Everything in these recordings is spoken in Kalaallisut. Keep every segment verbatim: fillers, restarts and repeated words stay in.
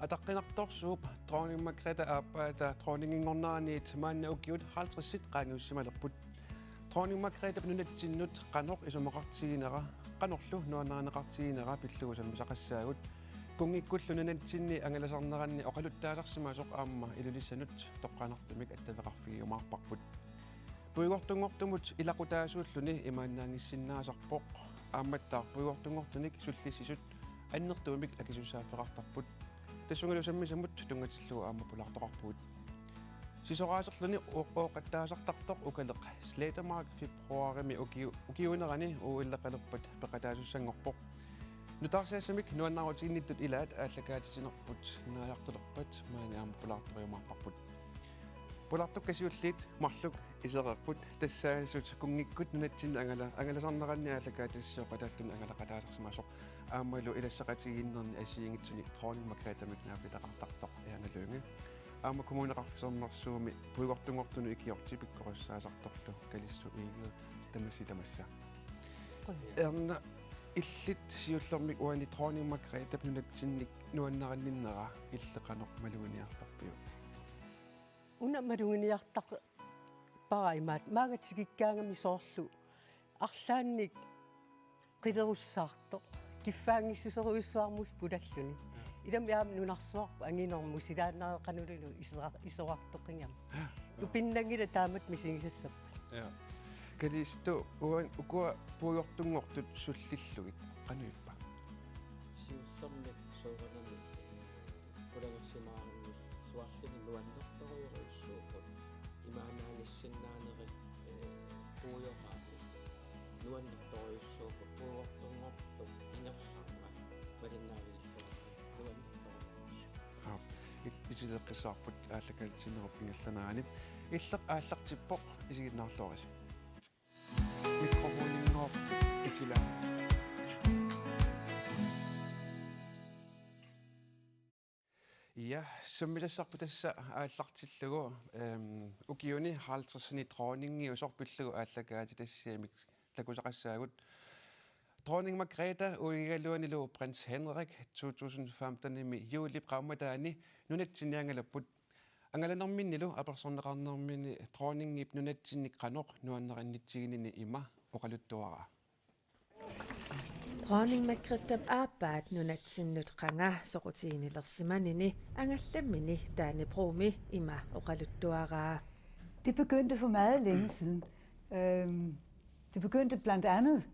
Ataqqinartorsuup Dronning Margrethe aappaata dronninginngorneraniit maanna ukiut halvtredsit qaangiussimalerput. Dronning Margrethe nunatsinnut qanoq isumaqartiginera, qanorlu nuannarineqartiginera pillugu sammisaqassaagut. Kunngikkullu nunatsinni angalasarneranni oqaluttaasarsimasoq aamma Ilulissanut toqqaannartumik attaveqarfigiumaarparput. Puigortunngortumut ilaqutaasuulluni imaannaanngissinnaasarpoq, aammattaaq puigortunngortunik sullissisut annertuumik akisussaaffeqartarput. Tassungalu sammisamut tunngatillugu aamma pulaartoqarpugut. Sisoraaserluni o-, ooqattaasartartoq ukaleq Slettemark februarimi ukiu-, ukiuunerani OL-eqalerpat peqataasussanngorpoq. Nutaarsiassamik nuannaarutiginnittut ilaat aallakaatitsinerput naajartulerpat maani aamma pulaartoriumaarparput. Pulaartukka siulliit marluk isereerput, tassaasut kunngikkut nunatsinni angala-, angalasarneranni aallakaatitassiooqataalluni angalaqataasarsimasoq aammalu ilassaqatigiinnerni assigiinngitsuni Dronning Margrethe-mik naapitaqartartoq Erna Lynge. Aamma Kommuneqarfik Sermersuumi puigortunngortunut ikiorti pikkorissaasartorlu Kalisto Egede, tamassi tamassa. Qujanaq. Erna, illit siullermik uani Dronning Margrethe nunatsinnik nuannarinninnera illit qanoq maluginiartarpiuk? Una maluginiartarpara imaattoq, maanga tikikkaangami soorlu arlaannik qilerussaartoq, kiffaanngissuserujussuarmut pulalluni. Ilami aamma nunarsuarput anginermut silaannareqanullu isera-, isorartoqigami. Tupinnanngilaq taamatut misigisassappat. Ja. Kalisto, uan-, ukua puigortunngortut sullillugit qanoq ippa? Siullermik soorunami, ee, qulangersimaarinnissuarluni nuannertorujorujussuupput. Imaannaanngissinnaanerit, ee, puigoraanni nuannertorujussuupput, puigortunngortut ingerlaannaq malinnaavigissuarnik nuannertorujussuupput. Aap, it-, isertitsisarput aallakaatitsinerup ingerlanerani. Illeq aallartippoq, isiginnaarluarisi. Mikrofoninngooq ikila. Ja, sammisassarput tassa aallartillugu, ehm, ukiuni halvtredsini dronningiusoq pillugu aallakaatitassiamik takusaqassaagut. Dronning Margrethe uigaluanilu prins Henrik to tusind femtenimi juulip qaammataani nunatsinni angalapput. Angalanerminnilu apersorneqarnermini dronningip nunatsinnik qanoq nuannarinnittiginini ima oqaluttuaraa. Dronning Margrethe aappaat nunatsinnut qanga soqutiginilersimanini angallammini Dannebromi ima oqaluttuaraa. Det begyndte for meget længe siden. Øhm, det begyndte blandt andet,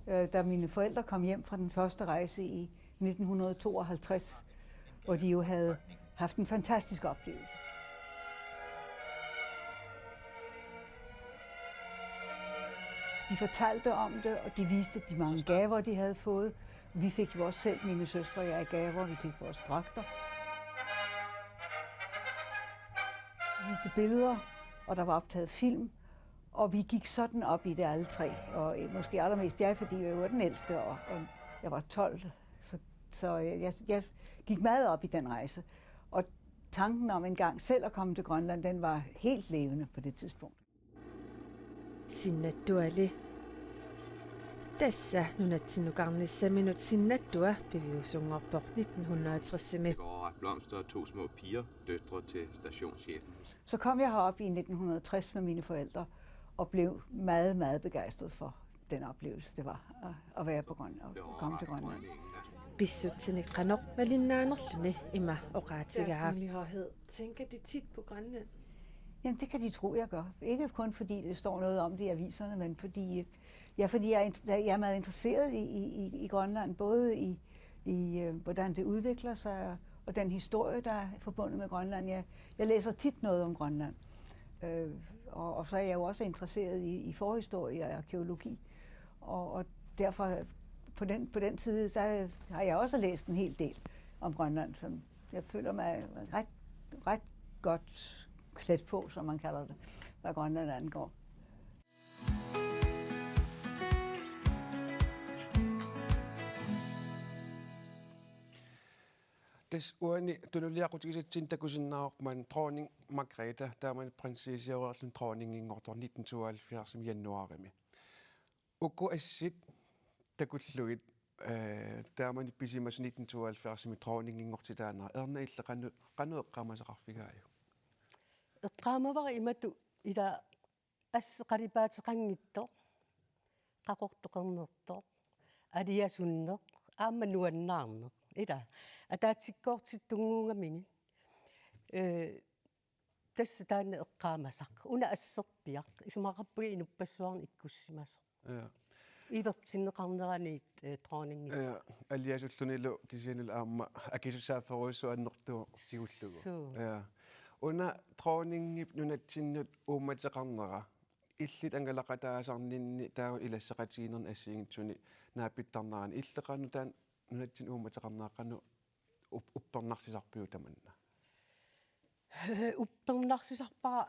øh, da mine forældre kom hjem fra den første rejse i nitten hundrede tooghalvtreds, hvor de jo havde haft en fantastisk oplevelse. De fortalte om det, og de viste de mange gaver, de havde fået. Vi fik jo også selv, mine søstre og jeg, gaver. Vi fik vores dragter. Vi viste billeder, og der var optaget film. Og vi gik sådan op i det alle tre. Og måske allermest jeg, fordi jeg var den ældste, og, og jeg var tolv. Så, så jeg, jeg gik meget op i den rejse. Og tanken om engang selv at komme til Grønland, den var helt levende på det tidspunkt. Sinnattuali. Tassa nunatsinnukarnissaminut sinnattua piviusunngorpoq nitten hundrede og tres-imi. Jeg overrakte blomster og to små piger, døtre til stationschefen. Så kom jeg herop i nitten hundrede og tres med mine forældre og blev meget, meget begejstret for den oplevelse, det var at, at være på Grønland, at komme til Grønland. Pissutsinik qanoq malinnaanerluni ima oqaatigaa. Deres Kongelige Højhed, tænker de tit på Grønland? Jamen, det kan de tro, jeg gør. Ikke kun fordi det står noget om det i aviserne, men fordi, ja, fordi jeg er, int- jeg er meget interesseret i, i, i, i Grønland, både i, i øh, hvordan det udvikler sig, og den historie, der er forbundet med Grønland. Jeg, jeg læser tit noget om Grønland. Øh, og, og så er jeg jo også interesseret i, i forhistorie og arkæologi. Og, og derfor, på den, på den side, så har jeg også læst en hel del om Grønland, så jeg føler mig ret, ret godt klædt på, som man kalder det, hvad Grønland angår. Tassa uani tunuliaqutigisatsinni takusinnaavarput maani dronning Margrethe, taamani prinsesseereerluni dronninginngortoq nitten tooghalvfjerds januarimi. Uku assit takullugit eh, taamani pisimasoq nitten tooghalvfjerdsimi dronninginngortitaanera, Erna, illit qanoq, qanoq eqqaamasaqarfigaajuk? Eqqaamavara imatut, ila assut qalipaateqanngitsoq, qaqortoq qernertoq, aliasunneq, aamma nuannaarneq. Ila, ataatsikkoortittunnguugamigit. Eh, tassa taanna eqqaamasaq. Una asserpiaq. Isumaqarpunga inuppassuarnut ikkussimasoq. Ja. Ivertinneqarneraniit, eh, dronningip. Ja, aliasullunilu kisiannili aamma akisussaafferujussuaq annertooq tigullugu. Suu. Ja. Una dronningip nunatsinnut uummateqarnera. Illit angalaqataasarninni taava ilasseqatigiinnerni assigiinngitsuni naapittarnerani. Illit qanoq taanna nunatsinnut uummateqarnera qanoq up-, uppernarsisarpiuk tamanna? Uppernarsisarpara,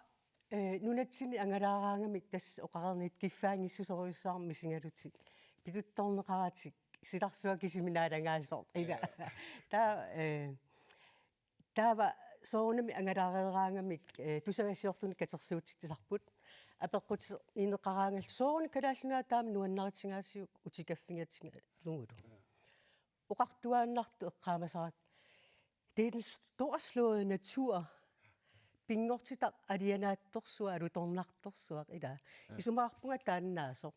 eh, nunatsinni angalaaraangamik tassa oqareernittut kiffaanngissuserujussuarmik misigalutik. Pituttorneqaratik silarsuaq kisimi naalagaasoq. Ila. Ja. Taava, eh, taava soorunami angalaareeraangamik, eh, tusagassiortunik katersuutitsisarput. Apeqqutigineqaraangallu soorunami Kalaallit Nunaat taama nuannaritigaasiuk utikaffigitigalugulu. Ja. Oqartuaannartoq eqqaamasarakkit. Det er den storslåede natur. Pinngortitaq alianaatsorsuaq, alutornartorsuaq, ila. Ja. Isumaqarpunga taannaasoq.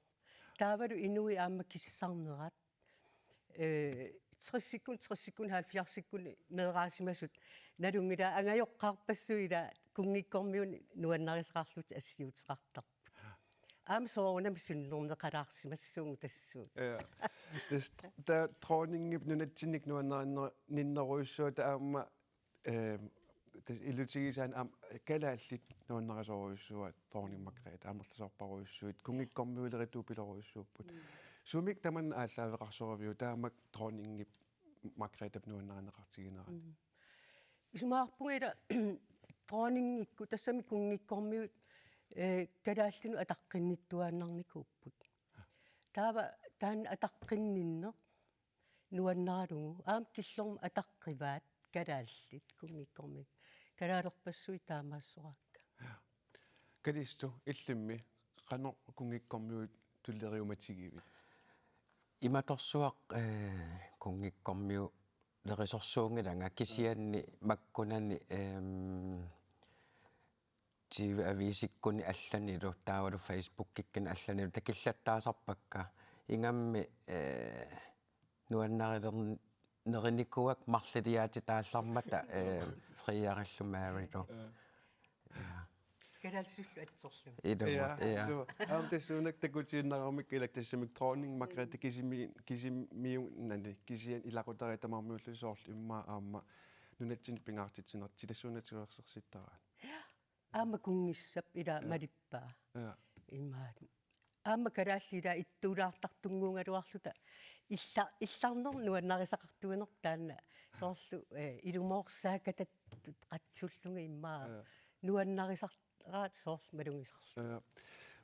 Taavalu inuit aamma kissarnerat. Eh, tresikkut, tresikkut, halvfjerdsikkut meeraasimasut. Nalunngilaat angajoqqaarpassuit, ila, kunngikkormiunik nuannarisaqarlutik assiuteqartarput. Aamma soorunami sunnerneqalaarsimassuugut tassuuna. Ja. Tassa ta-, dronningip nunatsinnik nuannarinner-, ninnerujussuata aamma, eh, tassa ilutigisaanik aamma kalaallit nuannarisorujussuuaat, dronning Margrethe, amerlasoorparujussuit, kunngikkormiuleritupilorujussuupput. Mm. Sumik tamanna aallaaveqarsoraviuk, taama dronningip Margrethep nuannarineqartiginerani? Mm. Isumaqarpunga ila dronningikkut, tassami kunngikkormiut, eh, kalaallinut ataqqinnittuaannarnikuupput. Taava taanna ataqqinninneq nuannaralugu, aamma killormut ataqqivaat kalaallit kunngikkormiut. Kalaalerpassuit taamaassoraakka. Ja. Kalisto, illimmi qanoq kunngikkormiut tulleriumatigivit? Imatorsuaq, eh, kunngikkormiu- lerisorsuunngilanga kisianni makkunani, ehm, T V-aviisikkunni allanilu, taavalu Facebookikkunni allanilu takillattaasarpakka. Ingammik, eh, nuannariler-, nerinikuuakka marliliaatitaallarmata, eh, Frederiklu Marylu. Ja. Kalaallisullu atserlugit. Ilumut, ja, ja. Suu. Aamma tassuunakkut takutiinnarami ilaa, tassami dronning Margrethe kisimi-, kisimiunnani, kisianni ilaqutariit tamarmiullutik soorlu immaqa aamma nunatsinni pingaartitsinertik tassuuna tigorsarsittaraat. Aamma kunngissap ila, ja, malippaa. Ja. Imaat. Aamma kalaallit ila ittuulaartartunnguugaluarluta illa-, illarneq nuannarisaqartuinerput taanna. Soorlu, eh, ilumoorsaakatattut qatsullunga immaqa. Ja. Nuannarisaraat soorlu malugisarlugit. Ja.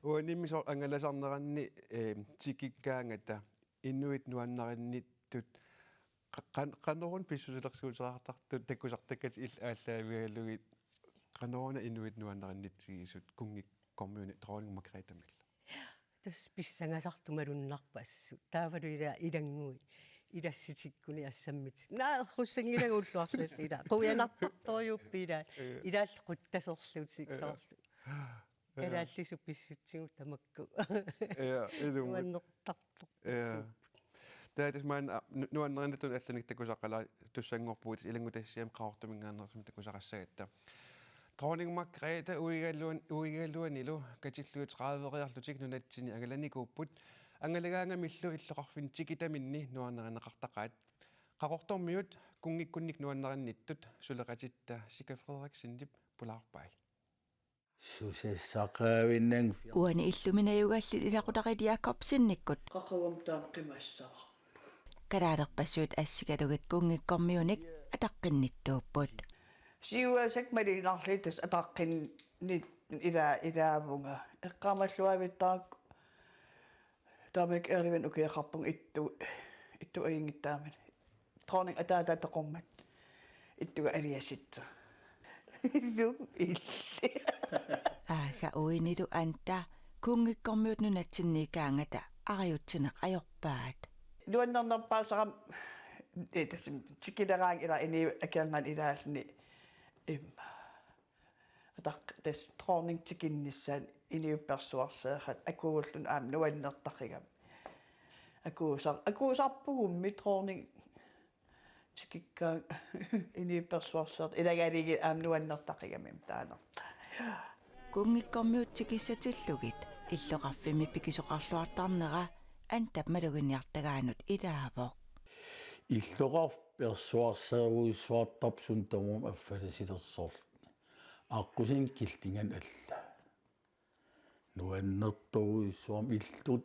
Uanimi soorlu angalasarneranni, eh, tikikkaangata inuit nuannarinnittut qa-, qan-, qanoruna pissusilersuuteqartartut takusartakkatit illit aallaavigalugit, qanoruna inuit nuannarinnitsigisut kunngikkormiunik dronning Margrethemillu? Tassa pissangasartut malunnarput assut. Taavalu ila ilanngui. Ilassitikkuni assammit. Naa, errussanngilanga ullut arlallit ila. Quianartartorujuupput ila. Ja. Ilaallu quttaserlutik, ja, soorlu. Ja. Kalaallisut pissutsigut tamakku. Ja, ilumut. Nuannertartoq, ja, pissuupput. Taava tassa maanna, a, nu-, nuannarinnittunik allanik takusaqalaatussanngorpugut, ilanngutassiami Qaqortuminngaanneersumik takusaqassagatta. Dronning Margrethe uigaluan-, uigaluanilu katillugit tredive-riarlutik nunatsinni angalanikuupput, angalagaangamillu illoqarfinni tikitaminni nuannarineqartaqaat. Qaqortormiut kunngikkunnik nuannarinnittut suleqatitta Sika Frederiksenip pulaarpai. Susassaqaavinnang. Uani illumi najugallit ilaqutariit Jakobsenikkut. Qaqugam taama qimassavara. Kalaalerpassuit assigalugit kunngikkormiunik ataqqinnittuupput. Siuaasakka malunnarlugit tassa ataqqinnit ila-, ilaavunga. Eqqaamalluaavittarakku. Taamanikkut Erlevin ukiaqarpunga ittu-, ittu ajunngitsuummata. Dronning ataata toqummat. Ittuga aliasitsoq. Ilum illi. Aaga uinilu Anda kunngikkormiut nunatsinniikkaangata arajutsineq ajorpaat. Nuannernerpaasarami, eh, tassami tikileraangat ila inuit akornanni ilaalluni, imma, ataq tassa dronning tikinnissaanut inuit persuarseeqaat akuulluni aamma nuannertaqigami. Akuusar-, akuusarpugummi dronning tikikkaangat inuit persuarseeqaat ilagaligit aamma nuannertaqigami taanerta. Kunngikkormiut tikissatillugit illoqarfimmi pikisoqarluartarnera Antap maluginiartagaanut ilaavoq. Illoqarfik persuarseerujussuartarpoq suna tamarmi affalasilersorluni. Aqqusineq killinganni alla. Nuannertorujussuarmik illut,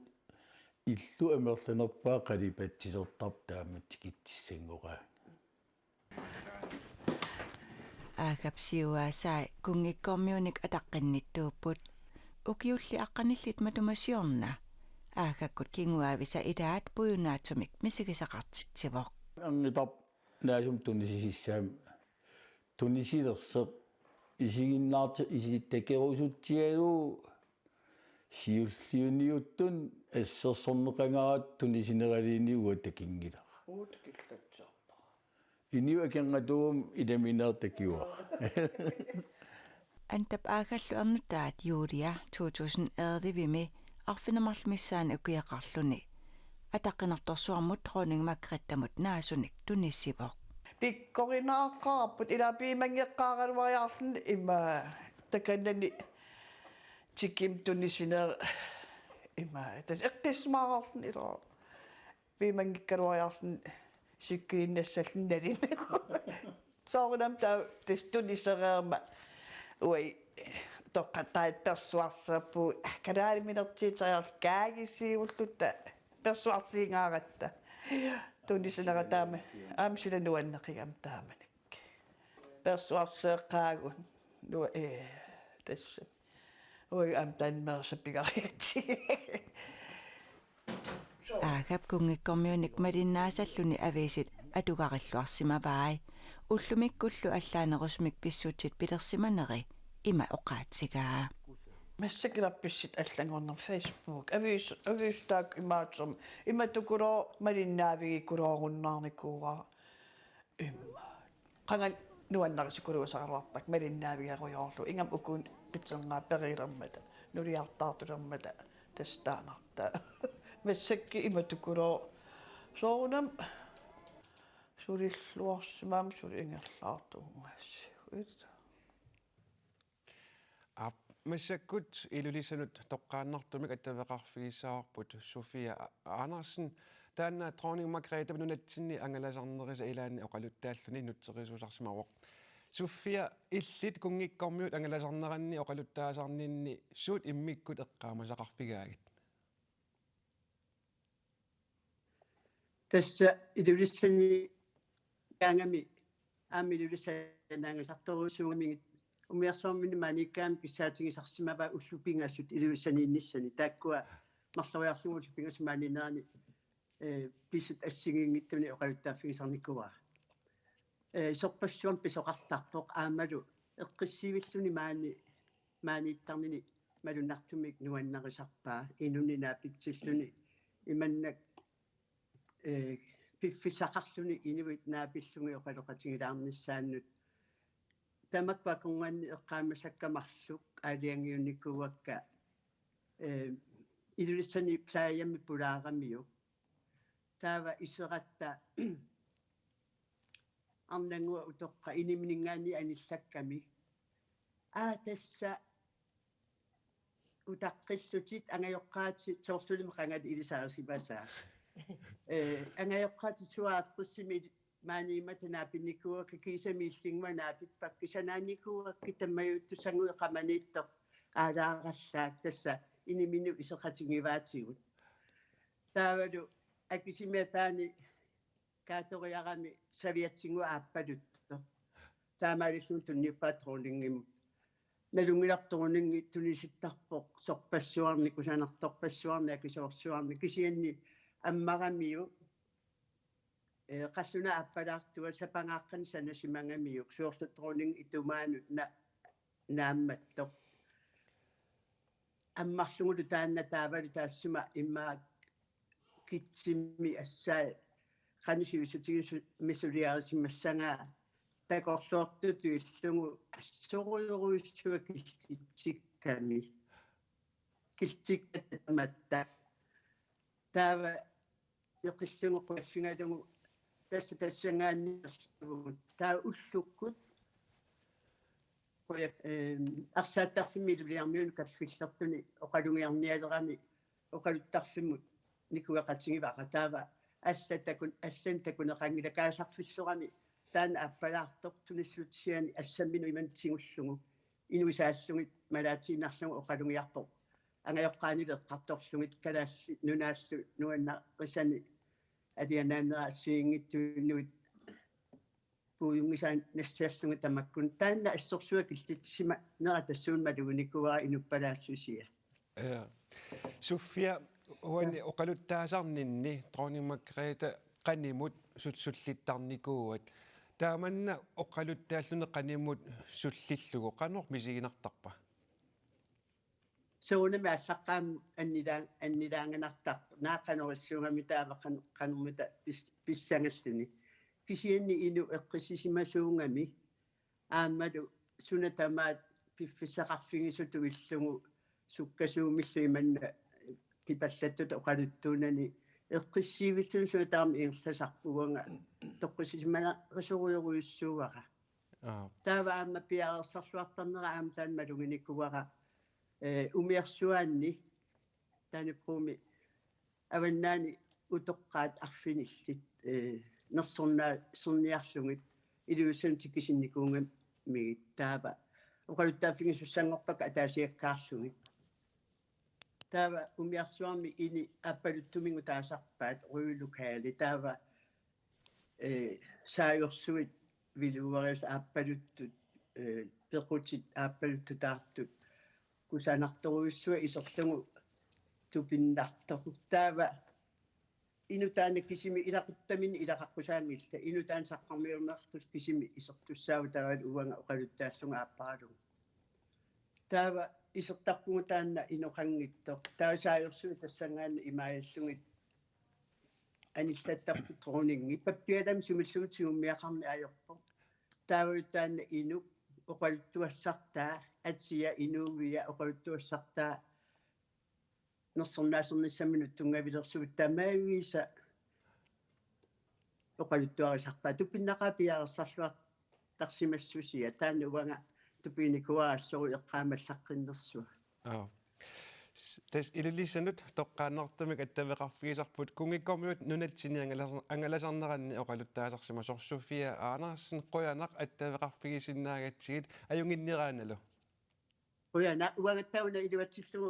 illut amerlanerpaat qalipatsilertarput taama tikitsissanngoraangat. Aaggap siuaasai kunngikkormiunik ataqqinnittuupput. Ukiulli aqqanillit matuma siorna Aaggakkut kinguaavisa ilaat pujunaatsumik misigisaqartitsivoq. Angitarp naasum tunisisissaam tunisilersoq isiginnaarti-, isi-, takorusutsigalugu siulliuniuttut assersorneqangaartut tunisineraliini uanga takunngilara. Uagut killatsaarpara. Inuit akornatuugami ilamineq takuara. Antap Aaggallu ernutaat Julia to tusind elleve-mi arfineq-marluk missaani ukioqarluni ataqqinartorsuarmut dronning Margrethe-mut naasunik tunisivoq. Pikkorinaaqqaarput ila piumanngeqqaaraluariarluni imma takanani tikimik tunisineq imma tassa eqqissimaararluni ila piumanngikkaluariarluni sikkiinnassalluni nalinnagu. Soorunami taava tassa tunisereermat uagut toqqattaat persuarseerpugut kalaaliminertiiteriarluta kaagisiulluta persuarsiingaaratta. Tunisinera taama aamma sila nuanneqigami taamanikkut. Persuarseeqqaagut nua-, ee, tassa. Uagut aamma taanna meersapigarigatsigit. Aaggap kunngikkormiunik malinnaasalluni aviisit atugarilluarsimavai. Ullumikkullu allaanerusumik pissutsit pilersimaneri ima oqaatigaa. Massakkut ila pissutsit allanngornerat Facebook. Aviis-, aviisitaak imaattoq. Imaattukulooq malinnaavigikkuloorunnaarnikuuara. Imma. Qanga nuannarisukuluusaraluarpakka malinnaavigerujoorlugu. Ingammik uku qitsunnguaq periilermata, nuliartaartulermata tassa taanartaa. Massakkut imaattukulooq soorunami sulilluarsimammat suli ingerlaartunngaasiit. Aap, massakkut Ilulissanut toqqaannartumik attaveqarfigissavarput Sofia Andersen. Taanna dronning Margrethe nunatsinni angalasarnerisa ilaanni oqaluttaalluni nutserisuusarsimavoq. Sofia, illit kunngikkormiut angalasarneranni oqaluttaasarninni suut immikkut eqqaamasaqarfigaagit? Tassa Ilulissani kaangami aamma Ilulissani naangasartorujussuugamigit umiarsuarminni maaniikkaanni pissaatigisarsimavaat ullut pingasut Ilulissaniinnissani. Taakkua marloriarlugit ullut pingasut maaniinnerani, eh, pissutsit assigiinngitsuni oqaluttaaffigisarnikuuara. Eh, sorpassuarnik pisoqartarpoq aammalu eqqissivilluni maani, maaniittarnini malunnartumik nuannarisarpaa inunnik naapitsilluni imannak, eh, piffissaqarluni inuit naapillugit oqaloqatigilaarnissaannut. Tamakku akornanni eqqaamasakka marluk aalajangiunnikuuakka, eh, Ilulissani plejehjemmi pulaaramiuk. Taava iseratta arnannguaq utoqqaat inimininngaanniit anillakkami. Aa, tassa utaqqillutit angajoqqaatit soorlulimi qangali ilisarisimasaa. Eh, angajoqqaatit syvoghalvtredsimi maaniimmata naapinnikuuakka kiisami illinnguaq naapippakka sanaanikuuakka tammajuittussanngui qamaniittoq aalaarallaat tassa iniminut iseqatigivaatigut. Taavalu akisimi ataani kaatoriarami saviatsinngua aappaluttoq. Taamaalilluni tunniuppaa dronningimut. Nalunngilarput dronningi tunisittarpoq sorpassuarnik, kusanartorpassuarnik, akisoorsuarnik, kisianni ammaramiuk, eh, qallunaat aappalaartua sapangaaqqanik sanasimagamiuk, soorlu dronning itumaanut na-, naammattoq. Ammarlugulu taanna taavalu taassuma immaqa kitsimi assaat qanoq sivisutigisumik suliarisimassagaa takorloortutut illugu assorujorujussuaq killitsikkami. Killitsikkami tamatta. Taava eqillugu qujassigalugu tassa tassanngaanniarlugu. Taava ullukkut quja-, ehm, arsaattarfimmi iluliarmiunut kaffillertuni oqalugiarnialerami oqaluttarfimmut nikueqatigivara taava allat takun-, allat takuneqanngillat kaasarfissorami taanna aappalaartoq tunissutisiani assamminut imannak tigullugu inuit saallugit malaatiinnarlugu oqalugiarpoq angajoqqaanilu eqqartorlugit Kalaallit Nunaallu nuannarisani alianaannera assigiinngitsuunnguit puigunngisaannassallugit tamakkua. Taanna assorsuaq killitsisimanera tassuuna maluginikuuara inuppalaassusia. Ja. Sofia, uani oqaluttaasarninni Dronning Margrethe qanimut sul-, sullittarnikuuat. Taamanna oqaluttaalluni qanimut sullillugu qanoq misiginartarpa? Soorunami aallaqqaammut annilaa-, annilaanganartarpoq. Naak qanoq issuugami taava qan-, qanormita pis-, pissangalluni. Kisianni inuk eqqissisimasuugami aammalu suna tamaat piffissaqarfigisutut illugu sukkasuumillu imanna kipallattut oqaluttuunani eqqissiivilluni suna tamarmi ingerlasarput uanga toqqissisimanerisorujorujussuuara. Aap. Taava aamma piareersarluartarnera aamma taanna maluginikuuara, eh, umiarsuaanni Dannebrogimi avannaani utoqqaat arfinillit, eh, nersornaa-, -sorniarlugit Ilulissani tikisinnikuugamigit taava oqaluttaaffigisussanngorpakka ataasiakkaarlugit. Taava umiarsuarmi ini aappaluttuminnga taasarpaat Røde Lokale taava, eh, saajorsuit viluarius aappaluttut, eh, pequtit aappaluttut taartut kusanartorujussuaq iserlugu tupinnartoq. Taava inuk taanna kisimi ilaquttaminnik ilaqaqqusaanngillat. Inuk taanna saqqarmiunertut kisimi isertussaavoq taavalu uanga oqaluttaallunga aapparalugu. Taava isertarpugut taanna inoqanngitsoq. Taava saajorsuit tassanngaannaq imaajallugit anillattarput dronningi. Pappialamik sumilluunniit tigummiaqarneq ajorpoq. Taavalu taanna inuk oqaluttuassartaa, atia inuuvia oqaluttuassartaa nersornaasernissaminut tunngavilersugut tamaviisa oqaluttuarisarpaat. Tupinnaqaaq piareersarluartarsimassusia. Taanna uanga tupiginikuuara assorsuaq eqqaamallaqqinnersua. Aap. S-, tassa Ilulissanut toqqaannartumik attaveqarfigisarput. Kunngikkormiut nunatsinni angalas-, angalasarneranni oqaluttaasarsimasoq Sofia Andersen, qujanaq attaveqarfigisinnaagatsigit, ajunnginneraalu. Qujanaq, uangattaaq una iluatsillugu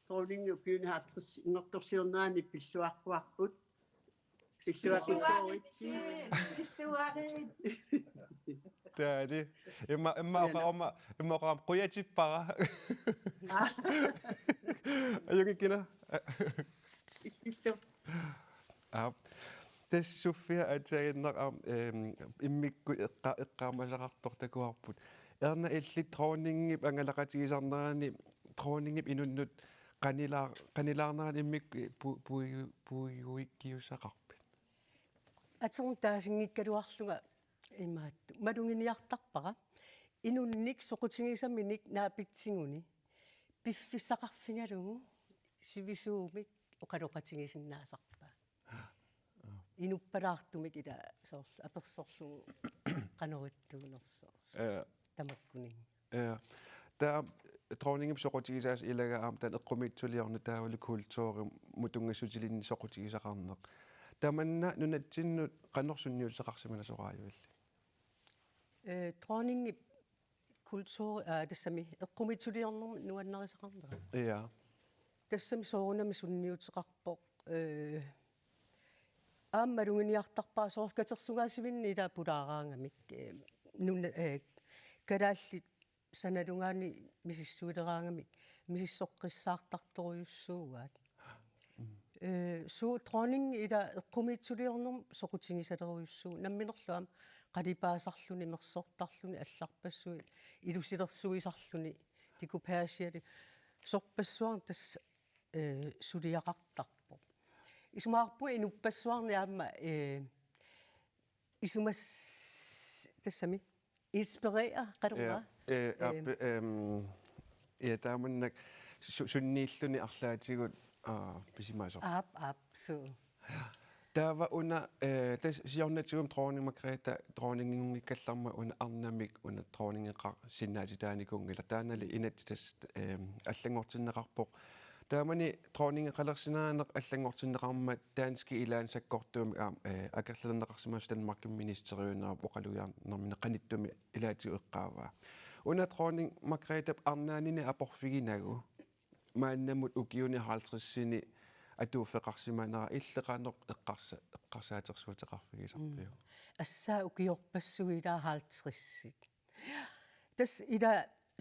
dronningi ukiuni halvtreds inngortorsiornerani pilluaqquarput. Pilluaqquaritsi. Pilluarit. Taali. Immaqa, immaqa oqarama, immaqa oqarama qujatippara. Aa. Ajunngikkina. Illillu. Aap. Tassa Sofia aatsaannguaq aamma, ehm, immikkut eqqa-, eqqaamasaqartoq takuarput. Erna illit dronningip angalaqatigisarnerani, dronningip inunnut qanilaa-, qanilaarnerani immikkut pu-, pui-, puiguikkiussaqarpit? Aterneq taasinngikkaluarlunga imaattoq maluginiartarpara. Inunnik soqutigisaminik naapitsiguni piffissaqarfigalugu sivisuumik oqaloqatigisinnaasarpaa. Inuppalaartumik ila soorlu apersorlugu qanoq ittuunersoq. Ee. Tamakkuninnga. Ee. Taava dronningip soqutigisaasa ilagaa aamma taanna eqqumiitsuliorneq taavalu kulturimut tunngassutillugu soqutigisaqarneq. Tamanna nunatsinnut qanoq sunniuteqarsimanasoraajuvilli? Ee, dronningip kultur-, aa, tassami eqqumiitsuliornermut nuannarisaqarnera. Ja. Tassami soorunami sunniuteqarpoq, ee, aamma maluginiartarpara soorlu katersugaasivinni ila pulaaraangamik, ee, nuna-, ee, kalaallit sanalugaanni misissuileraangamik misissoqqissaartartorujussuugaat. Mm. Ee, suu dronning ila eqqumiitsuliornermut soqutigisalerujussuuvoq. Namminerlu aamma qalipaasarluni, mersortarluni, allarpassuit ilusilersuisarluni, decoupageilu. Sorpassuarnik tassa, ee, suliaqartarpoq. Isumaqarpunga inuppassuarnik aamma, eh, isumas-, tassami, inspirere, qanoq-una? Ja, eh, aap, ehm, ja, taamannak su-, sunniilluni arlaatigut, aa, pisimasoq. Aap, aap, suu. Taava una, eh, tassa siornatigut dronning Margrethe dronningiunngikkallarmat una arnamik una dronningeqarsinnaatitaanikuunngilaq. Taannali inatsit tassa, ehm, allanngortinneqarpoq. Taamani dronningeqalersinnaaneq allanngortinneqarmat danskit ilaanni sakkortuumik aamma, eh, akerlilerneqarsimasoq Danmarkimi ministeriunerup oqalugiarnermini qanittumi ilaatigut eqqaavaa. Una dronning Margrethep arnaanini aporfiginagu maannamut ukiuni halvtredsini atuuffeqarsimanera illit qanoq eqqarsa-, eqqarsaatersuuteqarfigisarpiuk? Mm. Assaa ukiorpassuit ila halvtredsit. Tassa ila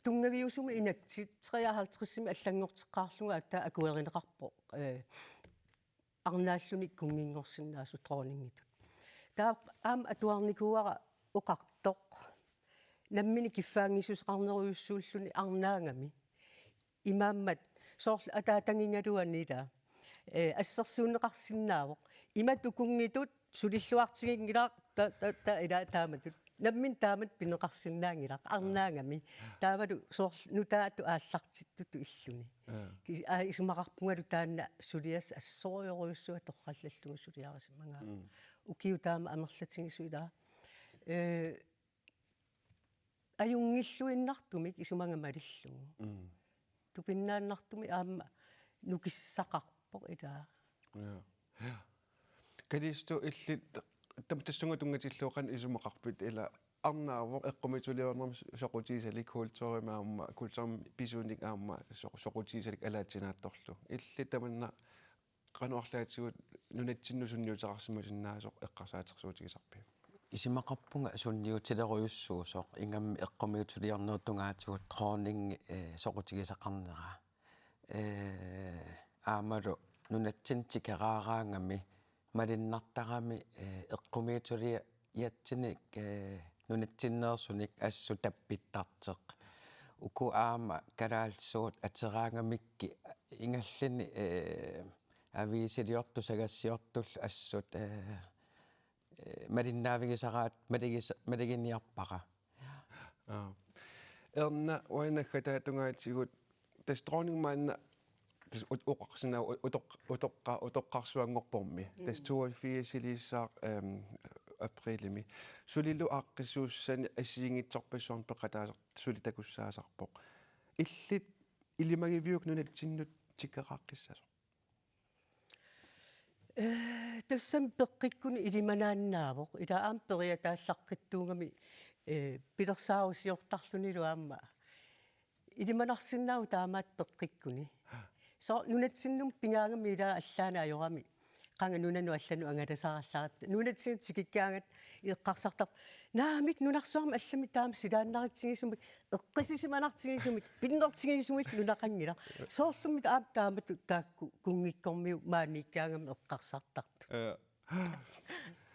tunngaviusumik inatsit treoghalvtredsimi allanngorteqqaarlunga aatsaat akuerineqarpoq, eh, arnaalluni kunnginngorsinnaasoq dronningitut. Taava aamma atuarnikuuara oqartoq nammineq kiffaanngissuseqarnerujussuulluni arnaagami. Imaammat soorlu ataatangigaluani ila, eh, assersuunneqarsinnaavoq. Imatut kunngitut sulilluartiginngilaq ta-, ta-, ta-, ila taamatut. Nammineq taamatut pineqarsinnaanngilaq, arnaagami. Taavalu soorlu nutaatut aallartittutut illuni. Aa. Ki-, aa, isumaqarpungalu taanna suliassaq assorujorujussuaq torrallallugu suliarisimagaat. Mm. Ukiut taama amerlatigisut ila. Eh, ajunngilluinnartumik isumaga malillugu. Mm. Tupinnaannartumik aamma nukissaqarpoq ila. Ja. Ja. Kalisto, illit tam-, tassunga tunngatillugu qanoq isumaqarpit, ila arnaavoq eqqumiitsuliornermi soqutigisalik kulturimi aamma, kulturimi pisunik aamma soq-, soqutigisalik alaatsinaattorlu. Illit tamanna qanoq arlaatigut nunatsinnut sunniuteqarsimasinnaasoq eqqarsaatersuutigisarpiuk? Isumaqarpunga sunniutilerujussuusoq, ingammik eqqumiitsuliornerup tungaatigut dronningi, eh, soqutigisaqarnera. Eh, aammalu nunatsinni tikeraaraangami malinnartarami, eh, eqqumiitsuliatsinik, eh, nunatsinneersunik assut tappittartoq. Uku aamma kalaallisuut ateraangamikkit ingerlaannaq, eh, aviisiliortut sagassiortullu assut, eh, eh, malinnaavigisaraat malugis-, maluginiarpara. Aa. Erna, uanga naggataa tungaatigut, tassa dronning maanna, tassa ut-, oqarsinnaavoq ut-, utoq-, utoqqa-, utoqqarsuanngorpormi. Mm. Tassa toogfirsiliissaaq, ehm, aprilimi. Sulilu aaqqissuussani assigiinngitsorpassuarnik peqataasartoq suli takussaasarpoq. Illit ilimagiviuk nunatsinnut tikeraaqqissasoq? Eh, tassami peqqikkuni ilimanaannaavoq. Ila aamma periataallaqqittuugami, eh, pilersaarusiortarlunilu aamma. Ilimanarsinnaavoq taamaattut peqqikkuni. Soorlu nunatsinnut pigaagami ila allaaneq ajorami. Qanga nunanut allanut angalasarallaratta. Nunatsinnut tikikkaangat eqqarsartarpoq. Naamik, nunarsuarmi allamik taama silaannaritsigisumik, eqqissisimanartigisumik, pinnertigisumik nunaqanngilaq. Soorlumi aamma taamatut taakku kunngikkormiut maaniikkaangamik eqqarsartartut. Ja.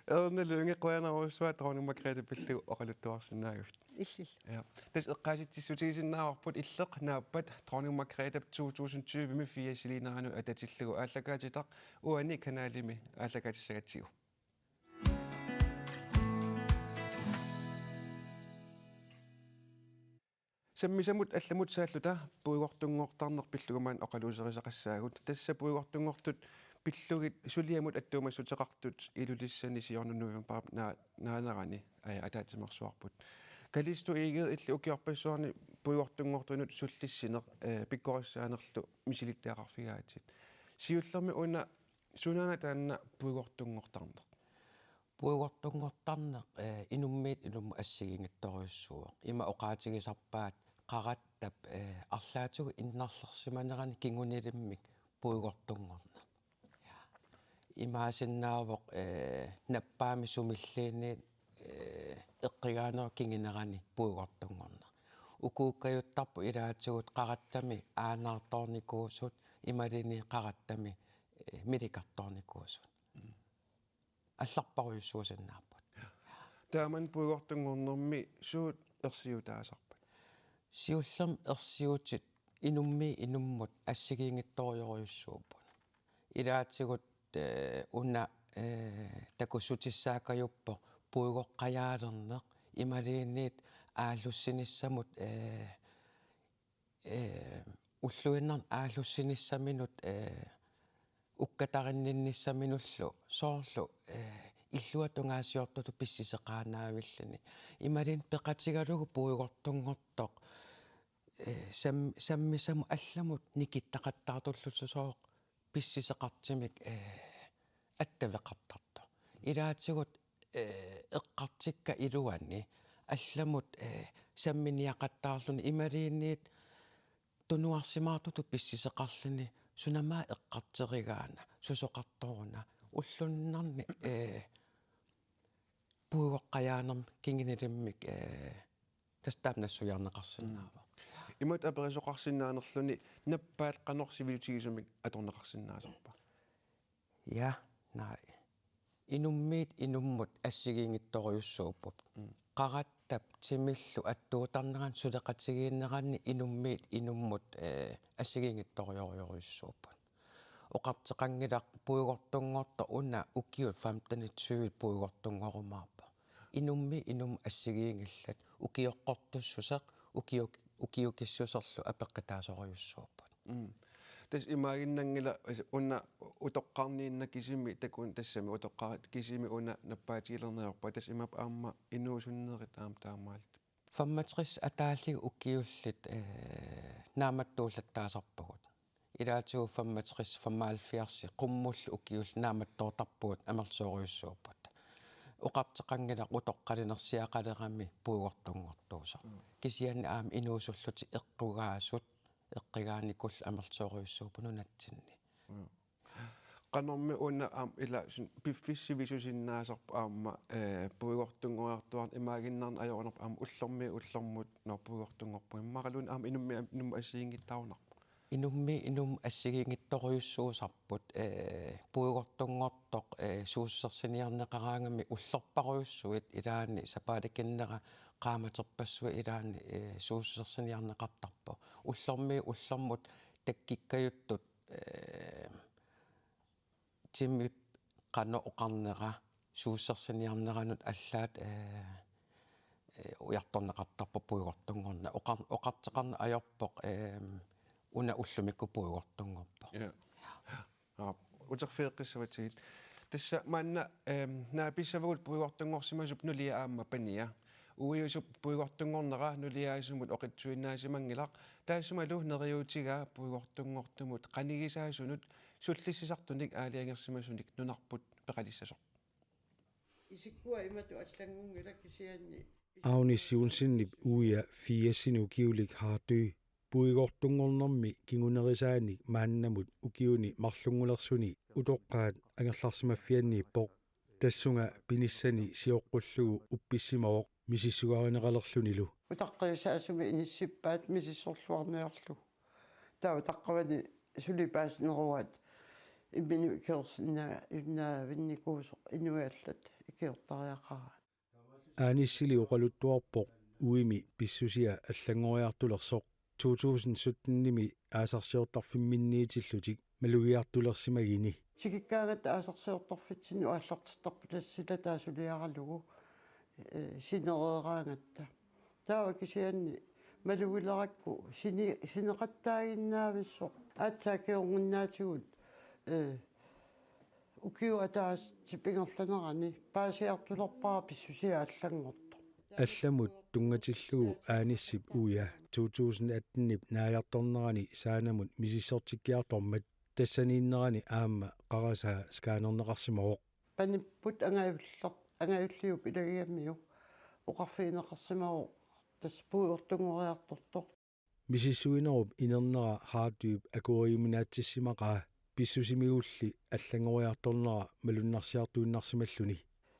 Erna Lynge, qujanarujussuaq dronning Margrethe pillugu oqaluttuarsinnaagavit. Illillu. Ja. Tassa eqqaasitsissutigisinnaavarput, illit naappat dronning Margrethe to tusind tyve-mi firsiliineranut atatillugu aallakaatitaq uani kanalimi aallakaatissagatsigu. Sammisamut allamut saalluta puigortunngortarneq pillugu maani oqaluuserisaqassaagut. Tassa puigortunngortut pillugit suliamut attuumassuteqartut Ilulissani siorna novembarip naa-, naanerani, eh, ataatsimeersuarput. Kalisto Egede, illit ukiorpassuarni puigortunngortunut sullissineq, eh, pikkorissaanerlu misilittagaqarfigaatit. Siullermik una sunaana taanna puigortunngortarneq? Puigortunngortarneq, eh, inummiit inummut assigiinngitsorujussuuvoq. Ima oqaatigisarpaat qaratsap, eh, arlaatigut innarlersimanerani kingunilimmik puigortunngorneq. Imaasinnaavoq, eh, nappaamik sumilluunniit, eh, eqqugaanerup kingunerani puigortunngorneq. Ukuukkajuttarput ilaatigut qaratsami aanaartoornikuusut imaluunniit qaratsami, eh, milikartoornikuusut. Mm. Allarparujussuusinnaapput. Taamani puigortunngornermi suut ersiutaasarpat? Siullermik ersiutit inummiit inummut assigiinngitsorujorujussuupput. Ilaatigut Ee, una, ee, takussutissaakajuppoq puigoqqajaalerneq imaluunniit aallussinissamut, ee, ee, ulluinnarni aallussinissaminut, ee, ukkatarinninnissaminullu soorlu, ee, illuatungaasiortutut pissiseqaannaavilluni. Imaluunniit peqatigalugu puigortunngortoq, ee, sam-, sammisamut allamut nikittaqattaartullussooq pissiseqartumik, ee, attaveqartartoq. Ilaatigut, ee, eqqartukkat iluanni allamut, ee, samminiaqattaarluni imaluunniit tunuarsimaartutut pissiseqarluni sunamut eqqartorigaana, susoqartoruna, ulluinnarni, ee, puigoqqajaanermik kingunilimmik, ee, tassa taama nassuiarneqarsinnaavoq. Mm. Imatut aperisoqarsinnaanerluni nappaat qanoq sivisutigisumik atorneqarsinnaasarpa? Ja, nej. Inummiit inummut assigiinngitsorujussuupput. Mm. Qaratsap timillu attuutarnerani suleqatigiinneranni inummiit inummut, ee, assigiinngitsorujorujussuupput. Oqartoqanngilaq puigortunngortoq una ukiut femten tyve puigortunngorumaarpoq. Inummiit inummut assigiinngillat, ukioqqortussuseq, ukio-, ukiukissuserlu apeqqutaasorujussuupput. Mm. Tassa imaaginnanngilaq, altså, una utoqqarniinnaq kisimi takuneq, tassami utoqqarit kisimi una nappaatigilerneq ajorpaa, tassa imaappoq aamma inuusunnerit aamma taamaalillutik. Femogtres ataallit ukiullit, ee, naammattuullattaasarpagut. Ilaatigut femogtres, femoghalvfjerds qummullu ukiullit naammattoortarpagut amerlasoorujussuupput. Oqartoqanngilaq utoqqalinersiaqalerami puigortunngortuusoq. Mm. Kisianni aamma inuusullutik eqqugaasut, eqqugaanikullu amerlasoorujussuupput nunatsinni. Mm. Qanormi una aamma ila sun-, piffissaq sivisusinnaasarpoq aamma, ee, puigortunngoriartuaarneq imaaginnarneq ajoraluarpoq aamma ullormiit ullormut, nå, puigortunngorpunga. Imaluunniit aamma inummiit inummut assigiinngitsoorunarpoq. Inummiit inummut assigiinngitsorujussuusarput, ee, puigortunngortoq, ee, suussusersiniarneqaraangami ullorparujussuit ilaanni sapaatip akunnera qaammaterpassuit ilaanni, ee, suussusersiniarneqartarpoq. Ullormiit ullormut takkukkajuttut, ee, timip qanoq oqarnera suussusersiniarneranut allaat, ee, ee, ujartorneqartarpoq puigortunngorneq. Oqar-, oqartoqarneq ajorpoq, ee, una ullumikkut puigortunngorpoq. Ja. Aap, uterfigeqqissavatsigit. Tassa maanna, ehm, naapissavagut puigortunngorsimasup nulia aamma pania. Uiusup puigortunngornera nuliaasumut oqitsuinnaasimanngilaq. Taassumalu neriuutigaa puigortunngortumut qanigisaasunut sullissisartunik aalajangersimasunik nunarput peqalissasoq. Isikkua imatut allanngunngilaq kisianni. Agnes Johnsenip uia firsinik ukiulik Hardy puigortunngornermi kingunerisaanik maannamut ukiuni marlunngulersuni utoqqaat angerlarsimaffianniippoq. Tassunga pinissani sioqqullugu uppissimavoq misissugaarineqalerlunilu. Utaqqiisaasumik inissippaat misissorluarniarlugu. Taava utaqqavani suli paasineruaat imminut ikiorsinnaa-, ikiorsinnaavinnikuusoq inuit allat ikiortariaqaraat. Aanissili oqaluttuarpoq uimi pissusia allanngoriartulersoq. To tusind syttenimi aasarsiortarfimminniitillutik malugiartulersimagini. Tikikkaangatta aasarsiortarfitsinnut aallartittarput tassa sila taasuliaralugu, eh, sinereeraangatta. Taava kisianni malugilerakku sini-, sineqattaaginnaavissoq. Aatsaat kingornatigut, eh, ukiup ataatsip ingerlanerani paasiartulerpara pissusia allanngortoq. Allamut tunngatillugu Aanissip uia to tusind attenip naajartornerani Saanamut misissortikkiartormat tassaniinnerani aamma qarasaa scannerneqarsimavoq. Panipput angajulleq, angajulliup ilagigamiuk oqarfigineqarsimavoq tassa puigortunngoriartortoq. Misissuinerup inernera Hardyp akueriuminaatsissimaqaa pissusimigulli allanngoriartornera malunnarsiartuinnarsimalluni.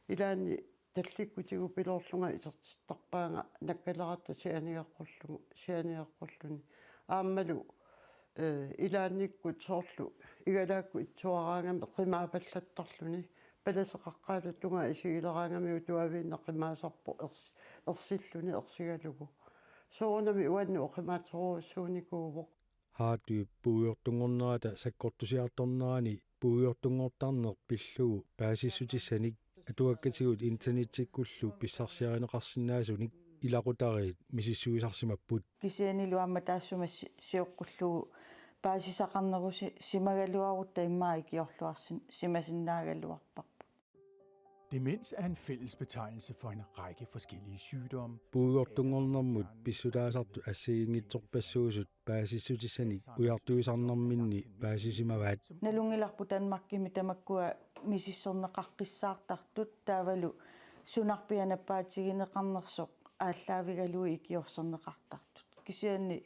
Ilaanni tallikkutigut piloorlunga isertittarpaanga nakkaleratta sianigeqqullugu, sianigeqqulluni. Aammalu, eh, ilaannikkut soorlu igalaakkut itsuaraangami qimaapallattarluni. Palaseqaqqaataa tungaa isigileraangamiuk tuaviinnaq qimaasarpoq ers-, ersilluni ersigalugu. Soorunami uannut oqimaatsorujussuunikuuvoq. Hardyp puigortunngornerata sakkortusiartornerani Puigortunngortarneq pillugu paasissutissanik atuakkatigut internettikkullu pissarsiarineqarsinnaasunik ilaqutariit misissuisarsimapput. Kisiannilu aamma taassuma si-, sioqqullugu paasisaqarnerusi-, simagaluarutta immaqa ikiorluarsin-, simasinnaagaluarparput. Demens er en fællesbetegnelse for en række forskellige sygdomme. Puigortunngornermut pissutaasartut assigiinngitsorpassuusut paasissutissanik ujartuisarnerminni paasisimavaat. Nalunngilarput Danmarkimi tamakkua misissorneqaqqissaartartut taavalu sunarpiaq nappaatigineqarnersoq aallaavigalugu ikiorserneqartartut. Kisianni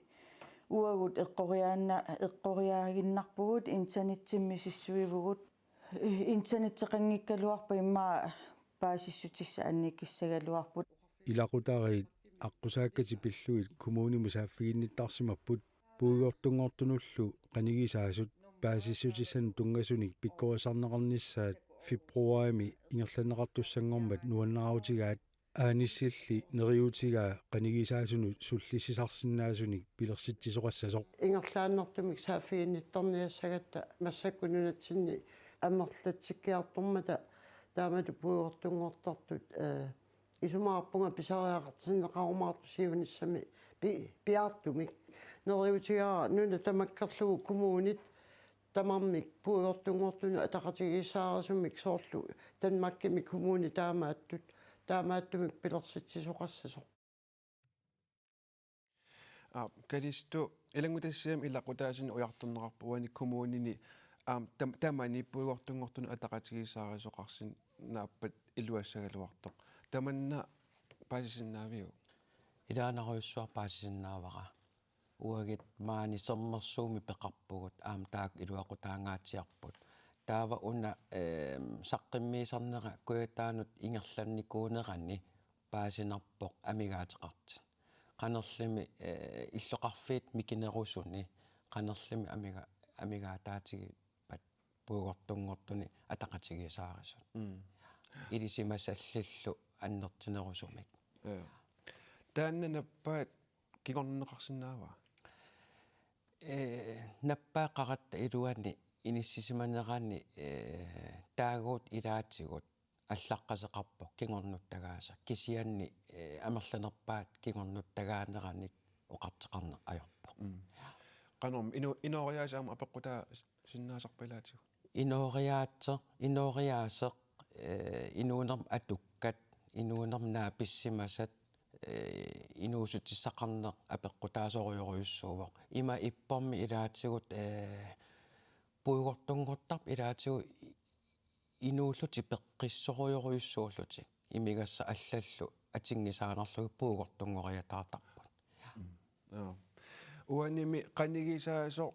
uagut eqqoriaanna-, eqqoriaaginnarpugut, internettimi misissuivugut, internetteqanngikkaluarpat immaqa paasissutissat annikissagaluarput. Ilaqutariit aqqusaakkatik pillugit kommunimut saaffiginnittarsimapput puigortunngortunullu qanigisaasut paasissutissanut tunngasunik pikkorissarneqarnissaat februarimi ingerlanneqartussanngormat nuannaarutigaat. Aanissilli neriuutigaa qanigisaasunut sullissisarsinnaasunik pilersitsisoqassasoq. Ingerlaannartumik saaffiginnittarniassagatta massakkut nunatsinni amerlatsikkiartormata taamatut puigortunngortartut, eh, isumaqarpunga pisariaqartinneqarumaartut siunissami pi-, piaartumik. Neriuutigaara nuna tamakkerlugu kommunit tamarmik puigortunngortunut ataqatigiissaarisumik soorlu Danmarkimi kommuni taamaattut, taamaattumik pilersitsisoqassasoq. Aa, Kalisto, ilanngutassiami ilaqutaasunut ujartorneqarpoq uani kommunini, aam, tam-, tamani puigortunngortunut ataqatigiissaarisoqarsinnaappat iluassagaluartoq. Tamanna paasisinnaaviuk? Ilaanarujussuaq paasisinnaavara. Uagut maani Sermersuumi peqarpugut, aamma taakku iluaqutaangaatsiarput. Taava una, ehm, saqqummiisarnera Kujataanut ingerlannikuunerani paasinarpoq amigaateqartut. Qanorlumi, eh, illoqarfiit mikinerusuni, qanorlumi amiga-, amigaataatigippata puigortunngortuni ataqatigiissaarisut. Mm. Ilisimasallillu annertunerusumik. Ja. Taanna nappaat kingorneqarsinnaava? Eh, nappaat qaratta iluani inissisimanerani, eh, taaguut ilaatigut allaqqaseqarpoq kingornuttagaasa. Kisianni, eh, amerlanerpaat kingornuttagaaneranik oqartoqarneq ajorpoq. Mm. Qanormi ino-, inooriaaseq aamma apeqqutaasinnaasarpa ilaatigut? Inooriaaseq, inooriaaseq, eh, inuunermi atukkat, inuunermi naapissimasat, eh, inuussutissaqarneq apeqqutaasorujorujussuuvoq. Ima ippormi ilaatigut, eh, puigortunngortarput ilaatigut i-, inuullutik peqqissorujorujussuullutik. Imigassaq allallu atinngisaannarlugit puigortunngoriataartarput. Mm. Joo. Uanimi qanigisaasoq,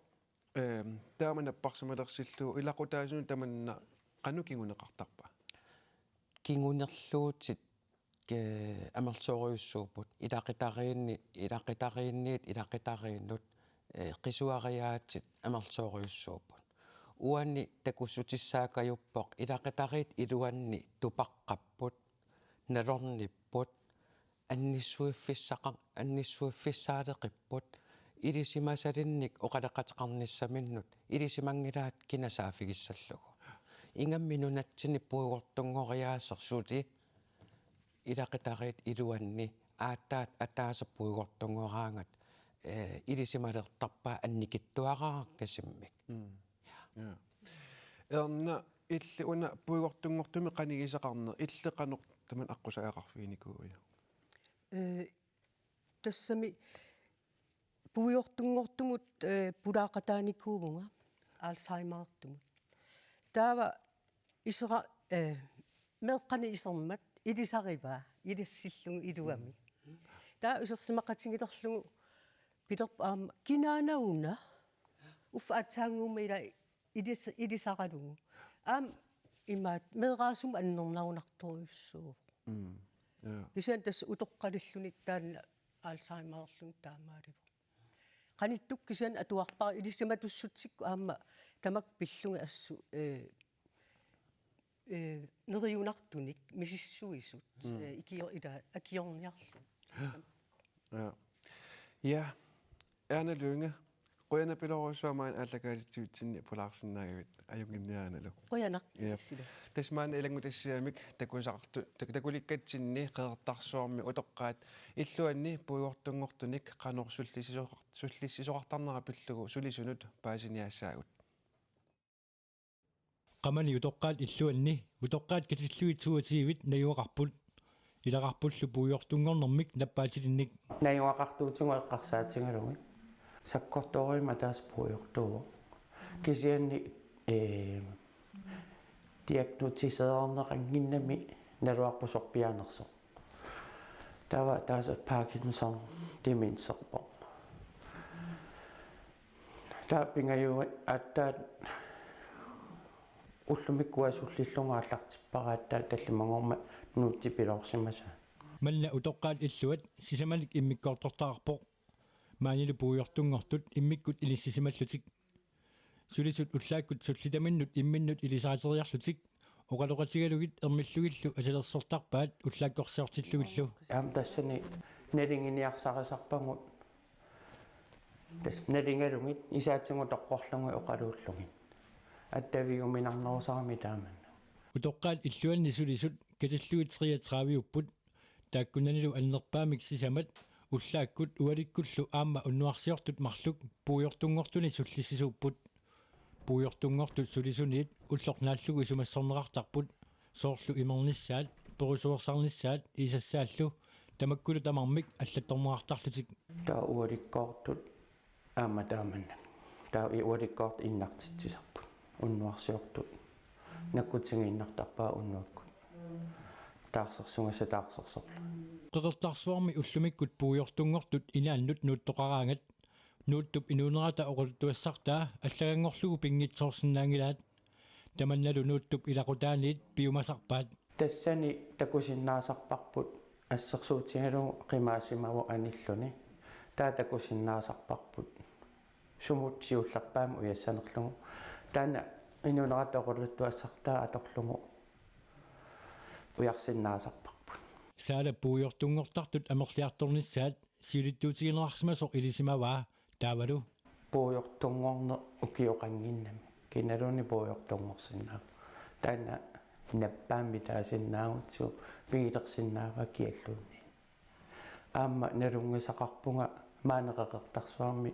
ehm, taama napparsimalersillugu ilaqutaasunut tamanna qanoq kinguneqartarpa? Kingunerluutit, eh, amerlasoorujussuupput. Ilaqutariinni-, ilaqutariinniit ilaqutariinnut, eh, qisuariaatit amerlasoorujussuupput. Uani takussutissaaqqajuppoq ilaqutariit iluanni tupaqqapput, nalornipput, annissuiffissaqa-, annissuiffissaaleqipput, ilisimasalinnik oqaloqateqarnissaminnut ilisimanngilaat kina saaffigissallugu. Ingammik nunatsinni puigortunngoriaaseq suli ilaqutariit iluanni aatsaat ataaseq puigortunngoraangat, eh, ilisimalertarpaat annikitsuaraarakkasimmik. Mm. Ja. Erna, illit una puigortunngortumik qanigisaqarneq, illit qanoq tamanna aqqusaaqqarfiginikuuiuk? Eh, tassami puigortunngortumut, eh, pulaaqataanikuuvunga Alzheimerertumut. Taava isera-, eh, meeqqani isermat ilisarivaa, ilissillugu iluamik. Taava isersimaqatigilerlugu pilerpoq aamma: "Kinaana una?" Uffa aatsaannguummi ila ilis-, ilisaralugu. Aamma imaattoq meeraasumik annernarunartorujussuuvoq. Mm. Ja. Kisianni tassa utoqqalilluni taanna Alzheimererluni taamaalivoq. Qanittukkut kisianni atuarpara ilisimatussutsikkut aamma tamakku pillugit assut, eh, eh, neriunartunik misissuisut, mm, eh, ikio-, ila akiorniarlugit. Ja. Ja. Erna Lynge, Qujanaq pilorujussuaq maani aallakaatitsivitsinni pulaarsinnaagavit, ajunnginniarinalu. Qujanaq. Iap. Issilu. Tassa maani ilanngutassiamik takusaqartu-, tak-, takulikkatsinni Qeqertarsuarmi utoqqaat illuanni puigortunngortunik qanoq sullissisoqar-, sullissisoqartarnera pillugu sulisunut paasiniaassaagut. Qamani utoqqaat illuanni utoqqaat katillugit toogtyvit najugaqarput. Ilaqarpullu puigortunngornermik nappaatilinnik. Najugaqartuutigut eqqarsaatigalugit. Sakkortoorujussuarmik ataaseq puigortuuvoq. Kisianni, ee, diagnoseerneqannginnami naluarput sorpiaanersoq. Taava ataaseq Parkinson demenserpoq. Taava pingajuat aatsaat ullumikkut sullillugu aallartippara aatsaat tallimanngormat nuutsipiloorsimasaat. Manna utoqqaat illuat sisamanik immikkoortortaqarpoq. Maanilu puigortunngortut immikkut inissisimallutik. Sulisut ullaakkut sullitaminnut imminnut ilisariteriarlutik oqaloqatigalugit ermillugillu atilersortarpaat ullaakkorsiortillugillu. Aamma tassani nalinginiarsarisarpagut. Tassa nalingalugit isaatigut toqqorlugit oqaluullugit. Attaviuminarnerusarami taamani. Utoqqaat illuanni sulisut katillugit treogtredive-upput. Taakkunanilu annerpaamik sisamat ullaakkut ualikkullu aamma unnuarsiortut marluk puigortunngortuni sullissisuupput. Puigortunngortut sulisuniit ulloq naallugu isumassorneqartarput, soorlu imernissaat, perusuersarnissaat, iisassaallu, tamakkulu tamarmik allattorneqartarlutik. Taava ualikkoortut aamma taamani. Taava i-, ualikkoortut innartitsisarput. Unnuarsiortut. Nakkutigiinnartarpaat unnuakkut. Taarsersugassat taarsersorlugit. Qeqertarsuarmi ullumikkut puigortunngortut inaannut nuuttoqaraangat. Nuuttup inuunerata oqaluttuassartaa allaganngorlugu pinngitsoorsinnaanngilaat. Tamannalu Nuuttup ilaqutaaniit piumasarpaat. Tassani takusinnaasarparput assersuutigalugu qimaasimavoq anilluni. Taava takusinnaasarparput sumut siullerpaamik ujassanerlugu. Taanna inuunerata oqaluttuassartaa atorlugu ujarsinnaasarparput. Saalap puigortunngortartut amerliartornissaat siulittuutigineqarsimasoq ilisimavaa taavalu. Puigortunngorneq ukioqannginnami. Kinaluunniit puigortunngorsinnaavoq. Taanna nappaammik taasinnaagutsigu pigilersinnaavaa kialluunniit. Aamma nalunngisaqarpunga maani Qeqertarsuarmi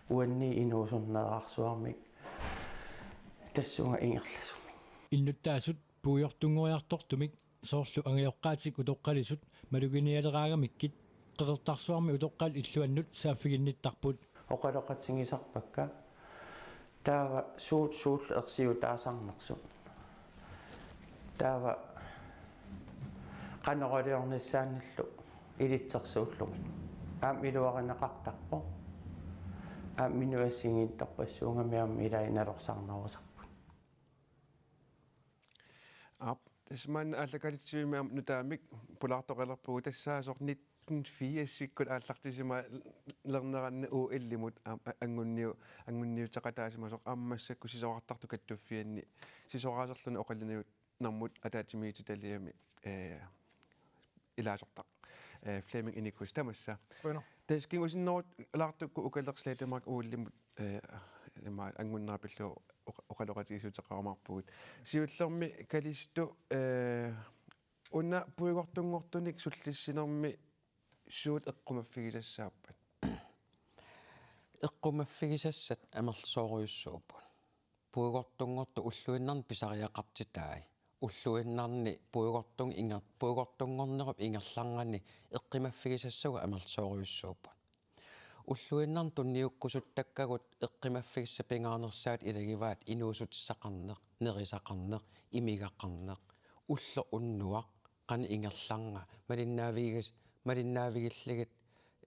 uannit inuusunneerarsuarmik tassunga ingerlasumik. Innuttaasut puigortunngoriartortumik soorlu angajoqqaatik utoqqalisut maluginialeraangamikkit Qeqertarsuarmi utoqqaat illuannut saaffiginnittarput. Oqaloqatigisarpakka taava suut suullu ersiutaasarnersut. Taava qanoq iliornissaanillu ilitsersuullugit. Aamma iluarineqartarpoq. Aamma minut assigiinngitsorpassuugami aamma ilai nalorsarnerusarput. Aap, tassa maanna aallakaatitsivimmi aamma nutaamik pulaartoqalerpugut tassaasoq nitten firsikkut aallartisimaalerneranni O L-imut aamma a-, anguniu-, anguniuteqataasimasoq aamma massakkut sisorartartut kattuffianni sisoraaserluni oqallinniunnermut ataatsimiititaliami, ee, ilaasortaq, ee, Flemming Enequist tamassa. Bueno. Tassa kingusinnerulaartukkut ukaleq Slettemark O L-imut, ee, ima angunnera pillugu oqa-, oqaloqatigiissuteqarumaarpugut. Siullermik Kalisto, ee, una puigortunngortunik sullissinermi suut eqqumaffigisassaappat? Eqqumaffigisassat amerlasoorujussuupput. Puigortunngortut ulluinnarni pisariaqartitai. Ulluinnarni puigortun-, inger-, puigortunngornerup ingerlanerani eqqumaffigisassagut amerlasoorujussuupput. Ulluinnarni tunniukkusuttakkagut eqqumaffigissat pingaanersaat ilagivaat inuussutissaqarneq, nerisaqarneq, imigaqarneq, ulloq unnuaq, qanoq ingerlarnga, malinnaavigis-, malinnaavigillugit,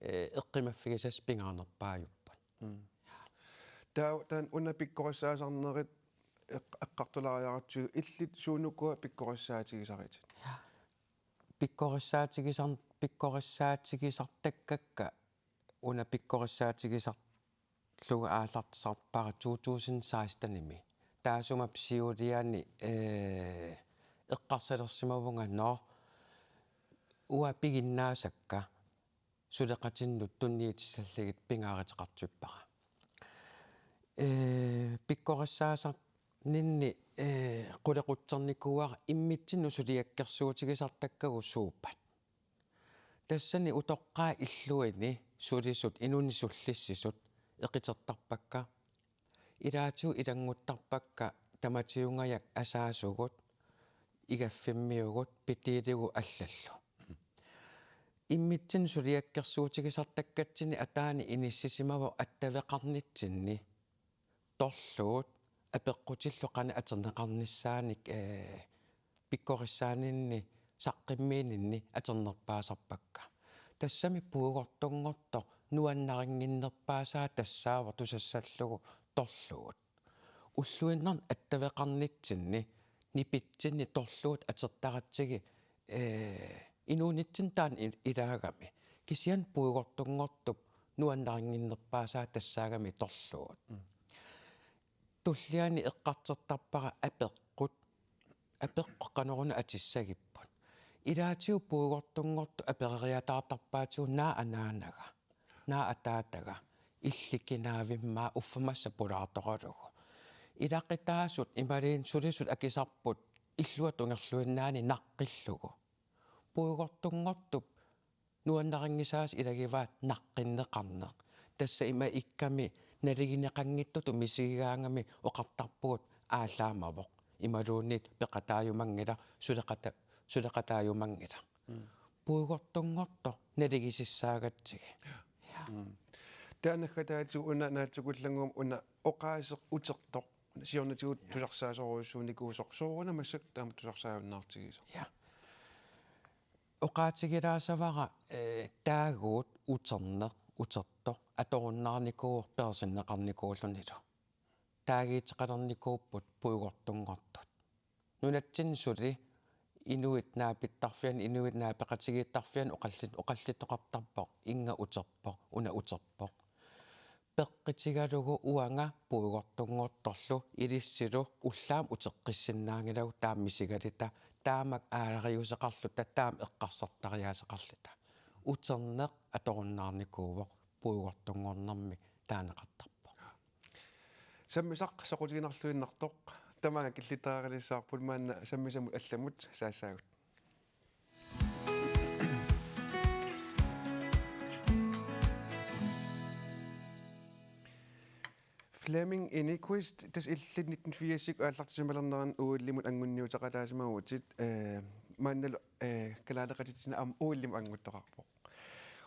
ee, eqqumaffigisassat pingaanerpaajupput. Mm. Taa-, taanna una pikkorissaasarnerit eq-, eqqartulaariaratsigu illit suunukua pikkorissaatigisaritit? Pikkorissaatigisar-, pikkorissaatigisartakkakka una pikkorissaatigisarlugu aallartisarpara to tusind seksten-imi. Taassuma siuliani, ee, eqqarsalersimavunga, nå, uanga piginnaasakka suleqatinnut tunniutissallugit pingaaruteqartippara. ee, pikkorissaasanninni, ee, qulequtsernikuuara immitsinnut suliakkersuutigisartakkagut suuppat. Tassani utoqqaat illuini sulisut, inunnit sullissisut eqitertarpakka. Ilaatigut ilannguttarpakka tamatiungajak asaasugut, igaffimmiugut, pitiiligut allallu. Immitsinnut suliakkersuutigisartakkatsinni ataani inissisimavoq attaveqarnitsinni torluut apeqqutillu qanoq atorneqarnissaanik, ee, pikkorissaaninni saqqummiininni atornerpaasarpakka. Tassami puigortunngortoq nuannarinnginnerpaasaa tassaavoq tusassallugu torluut. Ulluinnarni attaveqarnitsinni nipitsinni torluut atortaratsigit, ee, inuunitsinni taanna il-, ilaagami. Kisianni puigortunngortup nuannarinnginnerpaasaa tassaagami torluut. Mm. Tulliani eqqartortarpara apeqqut. Apeqqut qanoruna atissagipput. Ilaatigut puigortunngortut apereriataartarpaatigut naak anaanaga, naak ataataga, illit kinaavimmaa, uffa massa pulaartoralugu. Ilaqutaasut imaluunniit sulisut akisarput illuatungerluinnaani naqqillugu. Puigortunngortup nuannarinngisaasa ilagivaat naqqinneqarneq. Tassa ima ikkami naligineqanngitsutut misigigaangami oqartarpugut aallaamavoq. Imaluunniit peqataajumanngilaq, suleqata-, suleqataajumanngilaq. Mm. Puigortunngortoq naligiissaagatsigu. Ja. Mm. Taanna naggataatigut una naatsukullannguamik una oqaaseq utertoq. Siornatigut, ja, tusarsaasorujussuunikuusoq. Sooruna massakkut taama tusarsaajunnaartigisoq? Ja. Oqaatigilaassavara, ee, taaguut uterneq, utertoq atorunnaarnikuuvoq peersinneqarnikuullunilu. Taagiitseqalernikuupput puigortunngortut. Nunatsinni suli inuit naapittarfianni, inuit naapeqatigiittarfianni oqallit-, oqallittoqartarpoq, inga uterpoq, una uterpoq. Peqqutigalugu uanga puigortunngortorlu ilissilu ullaaq uteqqissinnaanngilagut taama misigaluta, taamak aalariuseqarluta, taama eqqarsartariaaseqarluta. Uterneq atorunnaarnikuuvoq, puigortunngornermik taaneqartarpoq. Sammisaq soqutiginarluinnartoq, tamaanga killittariaqalissavarput, maanna sammisamut allamut saassaagut. Flemming Enquist, tassa illit nitten firsikkut aallartisimalernerani O L-imut anguniuteqataasimavutit, eh, maannalu, eh, kalaaleqatitsinnut aamma O L-imut anguttoqarpoq.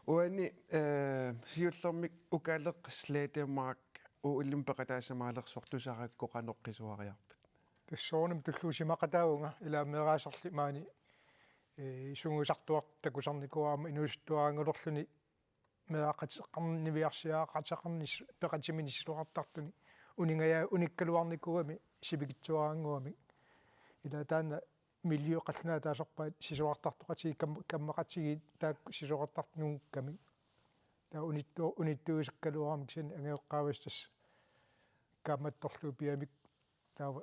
Uani, eh, siullermik Ukaleq Slettemark O L-imut peqataasimagalersoq tusarakku qanoq qisuariarpit? Tassa soorunami tulluusimaqataavunga, ilaa meeraaserli maani, eh, sungiusartuartut takusarnikuuara aamma inuusuttuaraangaluarluni meeraqateqarn-, niviarsiaqateqarnis-, peqatiminik sisorartartunik uningajaa-, unikkaluarnikuugami sivikitsuaraannguamik. Ilaa taanna miljø qallunaatut taasarpaat sisorartartoqatigiit kam-, kammaqatigiit taakku sisorartartut nungukkamik. Taava unittu-, unittuusakkaluaramik kisianni angajoqqaavisa tassa kaammattorlugu piamik taava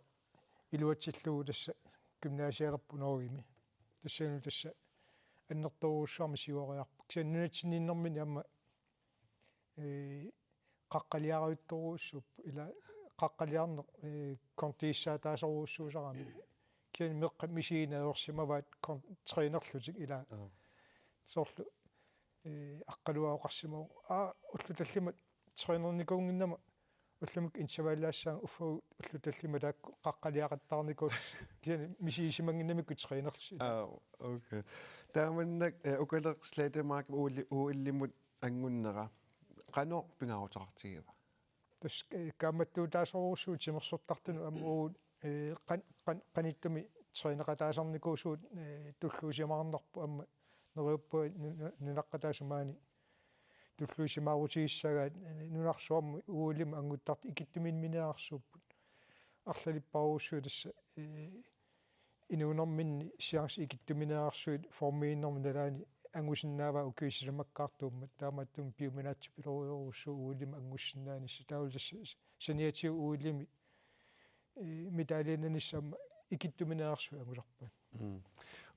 iluatsillugu tassa gymnasialerpoq Norgemi. Tassani tassa annertoorujussuarmik siuariarpoq. Kisianni nunatsinniinnermini aamma, ee, qaqqaliarujuttorujussuupput, ilaa qaqqaliarneq, ee, kondiissaataasorujussuusarami. Kisianni meeqqat misigineq ajorsimavaat kon-, trænerlutik ilaa. Aa. Soorlu, ee, Aqqaluaq oqarsimavoq: Aa, ullut tallimat trænernikuunnginnama ullumikkut intervalliassaanga uffagut ullut tallimat taakku qaqqaliaqattaarnikuullutik. Kisianni misigisimannginnamikku trænerlutik. Aa, okay. Taamannak, eh, Ukaleq Slettemark O L-, O L-imut angunnera qanoq pingaaruteqartigiva? Tassa, eh, kaammattuutaasorujussuuvoq timersortartunut aamma uagut, eh, qan-, qan-, qanittumi træneqataasarnikuusugut, eh, tulluusimaarnarpoq aamma neriuppunga nu-, nu-, nunaqqataasut maani tulluusimaarutigissagaat, eh, nunarsuarmi O L-imut anguttartut ikittumiinneqarsuupput. Arlalippaarusuuvoq tassa, eh, inuunerminni chance ikittumiinneqarsuit formiinnermi nalaani angusinnaavaat ukiut sisamakkaartuummat, taamaattumik piuminaatsupilorujussuuvoq O L-imut angussinnaanissaq. Taavalu tassa saniatigut O L-imi, eh, medaljenanissaq aamma ikittumiinneqarsuit angusarpaat. Mm.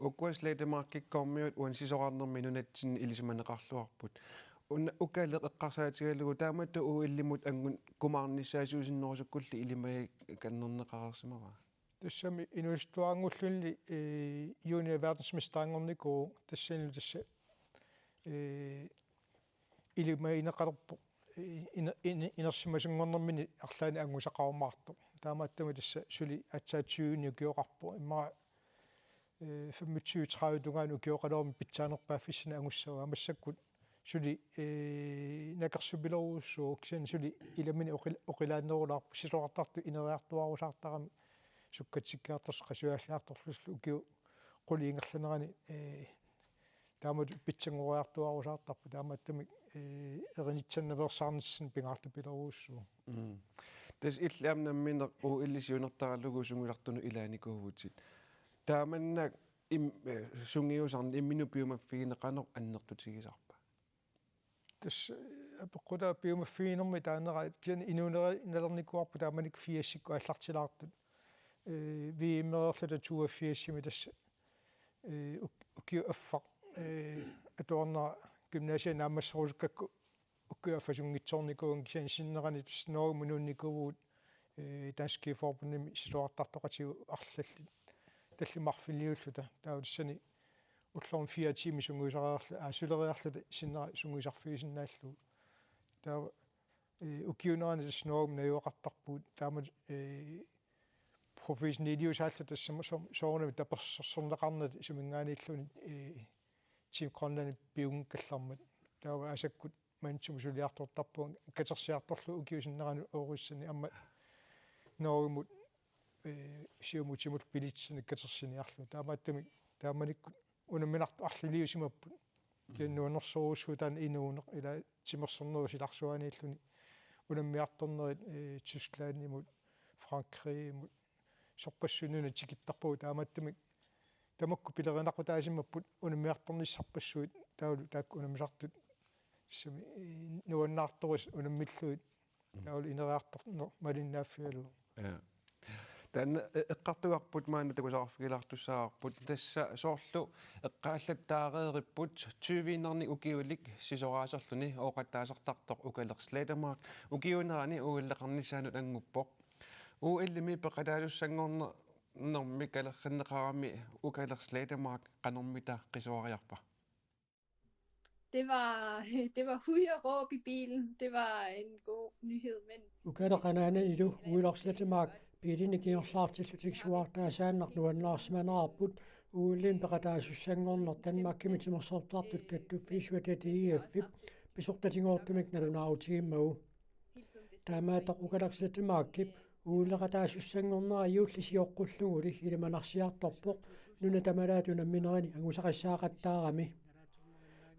Ukua Slettemarkikkormiut uani sisorarnermi nunatsinni ilisimaneqarluarput. Una Ukaleq eqqarsaatigalugu taamatut O L-imut angut kumaarnissaasuusinnerusukkulli ilimagikannerneqareersimavaa. Tassami inuusuttuaranngullunili, eh, junior verdensmesteranngornikuuvoq tassanilu tassa, eh, ilimagineqalerpoq, eh, ine-, ine-, inersimasunngornermini arlaannik angusaqarumaartoq. Taamaattumik tassa suli aatsaat tyveni ukioqarpoq. Immaqa, eh, femogtyve tredive tungaanut ukioqalermat pitsaanerpaaffissanik angussavaa. Massakkut suli, eh, nakersupilerujussuuvoq, kisianni suli ilaminik oqil-, oqilaannerulaarpoq, sisorartartut ineriartuaarusaartaramik sukkatsikkiartorlutik qasualliartorlutillu ukiut qulit ingerlaneranni, eh, taamatut pitsanngoriartuaarusaartarput, taamaattumik, eh, erinitsannaveersaarnissani pingaartupilerujussuuvoq. Mm. Tassa illit aamma nammineq O L-ip siunertaralugu sungiusartunut ilaanikuuvutit. Taamannak im-, eh, sungiusarneq imminut piumaffigineq qanoq annertutigisarpa? Tassa, eh, apeqqutaa piumaffiginermi taanerai, kisianni inuunerit nalornikuuarput taamanikkut firsikkut aallartilaartut. Eh, V M-ereerluta toogfirsimi tassa, eh, uk-, ukiup affaq, eh, atuarnera gymnasiat naammasserusukkakku ukiup affaq sunngitsoornikuuvunga, kisianni sinnerani tassa Norgemut nuunnikuuvugut, eh, Dansk Skiforbundimi sisorartartoqatigut arlallit tallimat arfiniulluta. Taava tassani ullormut fire tiimit sungiusareerlu-, aa, suleriarluta sinnera sungiusarfigisinnaallugu. Taava, eh, ukiuunerani tassa Norgemut najugaqartarpugut, taamatut, eh, professioneliusaalluta tassami som-, soorunami tapersersorneqarnata suminngaanniilluunniit, eh, Team Grønlandip piunngikkallarmat. Taava asakkut Manchimut suliartortarpunga katersiartorlugu ukiup sinnerani Århusimi, aamma Norgemut, eh, siumut timut bilitsinni katersiniarlugu. Taamaattumik taamanikkut unamminartut arlaliusimapput. Kisianni nuannersorujussuuvoq taanna inuuneq, ila timersornerup silarsuaaniilluni unammiartornerit, eh, Tysklandimut, Frankrigimut, sorpassuit nunat tikittarpagut, taamaattumik tamakku pilerinaqutaasimapput unammiartornissarpassuit, taavalu taakku unammisartut tassami, eh, nuannaartorisi unammillugit, mm, taavalu ineriartorneq malinnaaffigalugu. Ja. Taanna, eh, eqqartugarput maanna takusaqarfigilaartussaavarput, tassa soorlu eqqaallattaareeripput tyve-innarnik ukiulik sisoraaserluni ooqattaasartartoq Ukaleq Slettemark ukiuunerani O L-eqarnissaanut annguppoq. O L-imi peqataasussanngornermi kalerrinneqarami Ukaleq Slettemark qanormita qisuariarpa? Det var, det var huj og råb i bilen. Det var en god nyhed, men Ukaleq anaananilu Ukaleq Slettemark biilini kingornaartillutik suaartaasaannaq nuannaarsimanerarput O L-imi peqataasussanngorneq Danmarkimi timersortartut kattuffiissuata D F-ip pisortatigoortumik nalunaarutigimmagu. Taamaattoq Ukaleq Slettemarkip O L-eqataasussanngornera juulli sioqqulluguli ilimanarsiartorpoq nunat tamalaat unamminerini angusaqassaaqattaarami.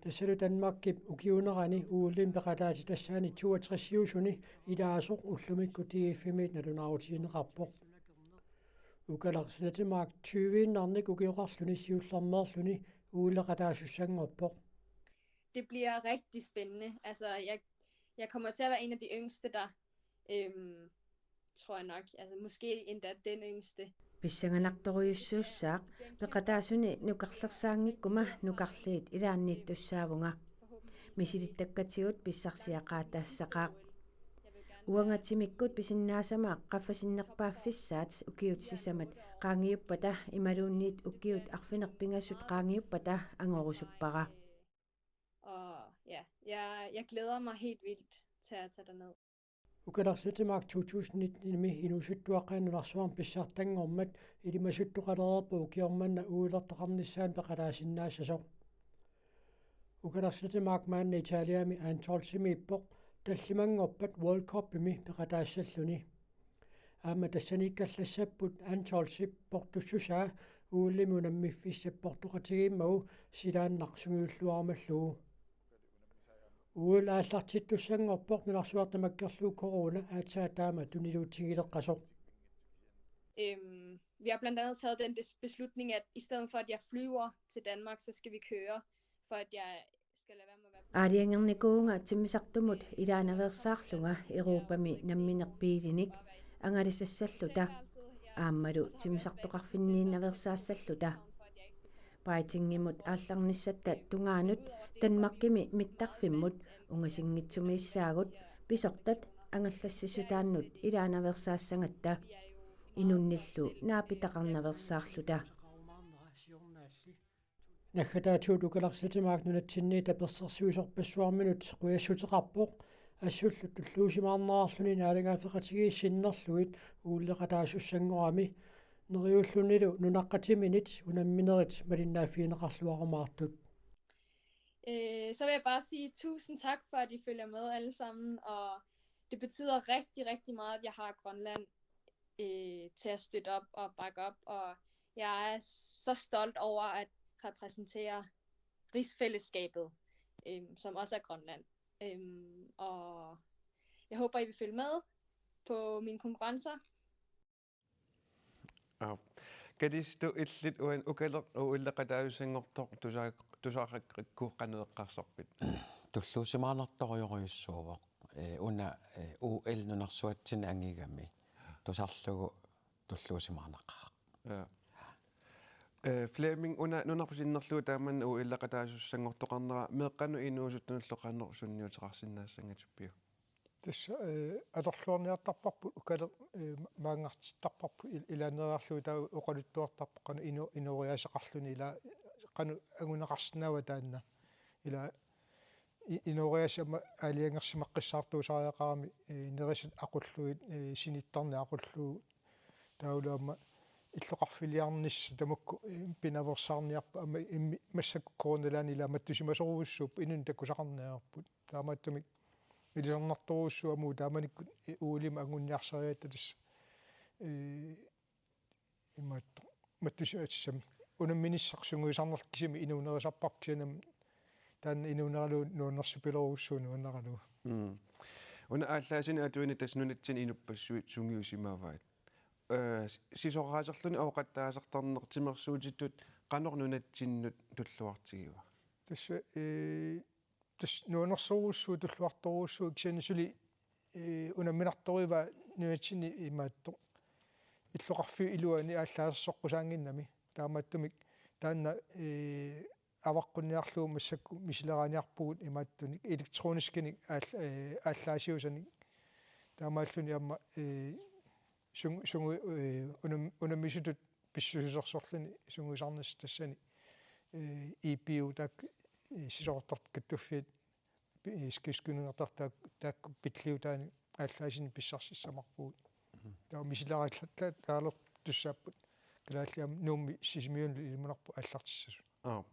Tassalu Danmarkip ukiuunerani O L-imi peqataatitassaani toogtresiusuni ilaasoq ullumikkut D F-imiit nalunaarutigineqarpoq. Ukaleq Slettemark tyve-innarnik ukioqarluni siullermeerluni O L-eqataasussanngorpoq. Det bliver rigtig spændende. Altså, jeg, jeg kommer til at være en af de yngste, der, øhm, tror jeg nok. Altså, måske endda den yngste. Pissanganartorujussuussaaq peqataasuni nukarlersaanngikkuma nukarliit ilaanniittussaavunga. Misilittakkatigut pissarsiaqaataassaqaaq. Uanga timikkut pisinnaasamaaq qaffasinnerpaaffissaat ukiut sisamat qaangiuppata imaluunniit ukiut arfineq-pingasut qaangiuppata angorusuppara. Og ja, jeg, jeg glæder mig helt vildt til at tage derned. Ukaleq Slettemark to tusind nitten-imi inuusuttuaqqani nunarsuarmi pissartanngormat ilimasuttoqalereerpoq ukioq manna O L-ertoqarnissaanut peqataasinnaassasoq. Ukaleq Slettemark maanna Italiami Antholzimiippoq tallimanngorpat World Cupimi peqataassalluni. Aamma tassaniikkallassapput Antholzip portussusaa O L-imi unammiffissap portoqatigiimmagu silaannaq sungiulluarumallugu. O L aallartittussanngorpoq nunarsuaq tamakkerlugu corona aatsaat taama tuniluutigileqqasoq. Øhm, vi har blandt andet taget den bes-, beslutning, at i stedet for, at jeg flyver til Danmark, så skal vi køre, for at jeg skal lade være med at være på Aalajangernikuuvunga timmisartumut ilaanaveersaarlunga Europami nammineq biilinik angalasassalluta aammalu timmisartoqarfinniinnaveersaassalluta. Beijingimut aallarnissatta tungaanut Danmarkimi mittarfimmut Ungasinngitsumiissaagut pisortat angallassissutaannut ilaanaveersaassagatta inunnillu naapitaqarnaveersaarluta. Naggataatigut Ukaleq Slettemark nunatsinni tapersersuisorpassuarminut qujassuteqarpoq, assullu tulluusimaarnerarluni naalagaaffeqatigiit sinnerlugit O L-eqataasussanngorami, neriullunilu nunaqqatiminit unamminerit malinnaaffigineqarluarumaartut. Øh, så vil jeg bare sige tusind tak for, at I følger med alle sammen, og det betyder rigtig, rigtig meget, at jeg har Grønland øh, til at støtte op og bakke op, og jeg er så stolt over at repræsentere rigsfællesskabet, øh, som også er Grønland. Øh, og jeg håber, I vil følge med på mine konkurrencer. Aap. Kalisto, illit uani Ukaleq O L-eqataasussanngortoq tusaa-, tusaqqakku qanoq eqqarsarpit? Tulluusimaarnartorujorujussuuvoq. Ee, una, ee, O L nunarsuatsinni angigami tusarlugu tulluusimaarnaqaaq. Ja. Ee, Flemming, una nunarput sinnerlugu taamani O L-eqataasussanngortoqarnera meeqqanut inuusuttunullu qanoq sunniuteqarsinnaassanngitsoq? Tassa, ee, atorluarniartarparput Ukaleq, ee, ma-, maanngartittarparput il-, ilaanneeriarlugu taava oqaluttuartarpoq qanoq ino-, inooriaaseqarluni, ila qanoq anguneqarsinnaava taanna. Ila i-, inooriaaseq aamma aalajangersimaqqissaartuusariaqarami, ee, nerisat aqullugit, ee, sinittarneq aqullugu, taavalu aamma illoqarfiliarnissaq tamakku, ee, pinaveersaarniarput, aamma immi-, massakkut coronalaani ila mattusimasorujussuupput, inunnut takusaqarneq ajorput. Taamaattumik ilisarnartorujussuuvoq aamma taamanikkut, ee, O L-imi anguniarsarigatta tassa, ee, imaattoq mattusiassam unamminissaq sungiusarnerlugu kisimi inuunerisarparput, kisianni taanna inuuneralugu nuannersupilerujussuuvoq nuannaralugu. Mm. Una aallaasinik atuineq tassa nunatsinni inuppassuit sungiusimavaat. Ee, si-, sisoraaserluni ooqattaasartarneq timersuutitut qanoq nunatsinnut tulluartigiva? Tassa, ee, tassa nuannersorujussuuvoq, tulluartorujussuuvoq, kisianni suli, ee, unamminartorivaa nunatsinni imaattoq illoqarfiup iluani aallaasersoqqusaannginnami. Taamaattumik taanna, ee, avaqqunniarlugu massakkut misileraaniarpugut imaattunik elektroniskinik aall-, ee, aallaasiusanik. Taamaalluni aamma, ee, sung-, sungu-, ee, unam-, unammisutut pissusilersorluni sungiusarnissaq tassani, ee, E P U taakku, ee, sisorartartut kattuffiat pi-, ee, skiskynningertartut taak-, taakku pilliutaannik aallaasinik pissarsissamarpugut. Mhm. Taava misileraat-, ta-, taalertussaapput. Kalaallit aamma Nuummi Sisimiunullu ilimanarpoq aallartissasut. Aap.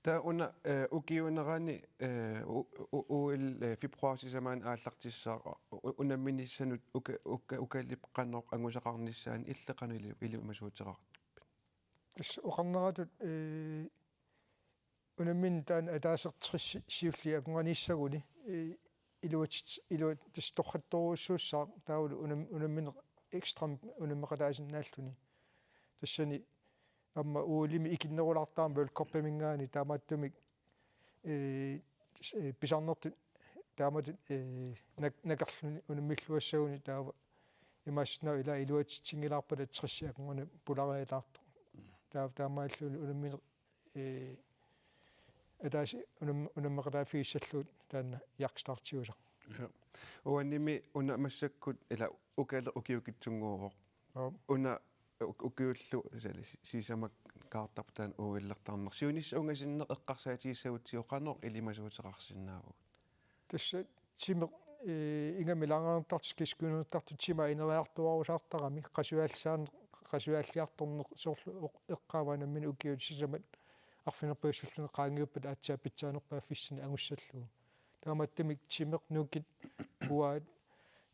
Taava una, ee, ukiuunerani, ee, u-, u-, O L, ee, februar sisamaanni aallartissaaq, u-, u-, unamminissanut uka-, uka-, Ukaleq qanoq angusaqarnissaanut illit qanoq ili-, ilimasuuteqarpit? Tassa oqarneratut, ee, unammineq taanna ataaseq tressi siulliit akornanniissaguni, ee, iluatsit-, iluat-, tassa torrattorujussuussaaq taavalu unam-, unammineq ekstra unammeqataasinnaalluni. Tassani aamma O L-imi ikinnerulaartarami World Cupiminngaanniit, taamaattumik, ee, s-, ee, pisarnertut taamatut, ee, nak-, nakerluni unammilluassaguni taava imaassinnaavoq ila iluatsitsinngilaarpata tressi akornanni pularialaartoq. Taava taamaalluni unammineq, ee, ataaseq unam-, unammeqataaffigissallugu taanna jagtstartiusaq. Ja. Uanimi una massakkut ila Ukaleq ukiukitsunnguuvoq. Aap. Una uk-, ukiullu sali si-, sisamakkaartarpoq taanna O L-ertarneq. Siunissaq ungasinneq eqqarsaatigissagutsigu qanoq ilimasuuteqarsinnaavugut? Tassa timeq, ee, ingammik langrennertartut, skiskynningertartut timaa ineriartuaarusaartarami, qasuaallisaan-, qasuaalliartorneq soorlu oq-, eqqaavaa nammineq ukiut sisamat arfineq-pingasulluunniit qaangiuppata aatsaat pitsaanerpaaffissanik angussallugu. Taamaattumik timeq, nukiit, uaat,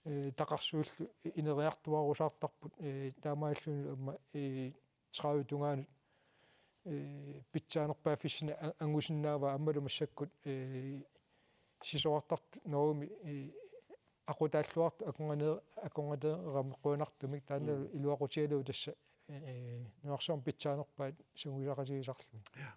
ee, taqarsuillu ineriartuaarusaartarput, ee, taamaalilluni aamma, ee, tredive tungaanut, ee, pitsaanerpaaffissanik a-, angusinnaavaa aammalu massakkut, ee, sisorartartut Norgemi, ee, aqutaalluartut akornganneer-, akornganneeramik qujanartumik taannalu, mm, iluaqutigalugu tassa, ee, nunarsuarmi pitsaanerpaat sungiusaqatigisarlugit. Ja.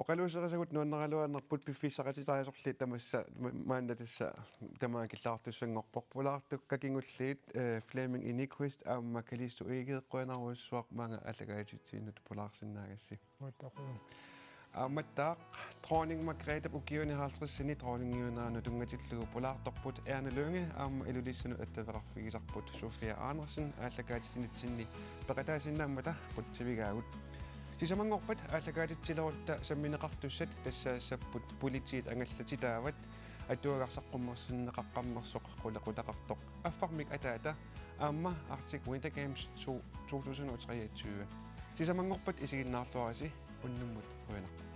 Oqaluuserisagut nuannaraluarnerput, piffissaqartitaasorli tamassa ma-, maanna tassa tamaanga killilertussanngorpoq. Pulaartukka kingulliit, ee, Flemming Nyquist aamma Kalisto Egede, qujanarujussuaq maanga aallakaatitsinnut pulaarsinnaagassi. Qujanaq. Aammattaaq Dronning Margrethe ukiuni halvtredsini dronningiunerannut tunngatillugu pulaartorput Erna Lynge aamma Ilulissanut attaveqarfigisarput Sofia Andersen aallakaatitsinissinni peqataasinnaammata qutsavigaagut. Sisamanngorpat aallakaatitsilerutta sammineqartussat tassaassapput politiit angallatitaavat, atuagaq saqqummersinneqaqqammersoq qulequtaqartoq Affarmik Ataata aamma Arctic Winter Games to, to tusind og treogtyve. Sisamanngorpat isiginnaarluarisi, unnummut qujanaq.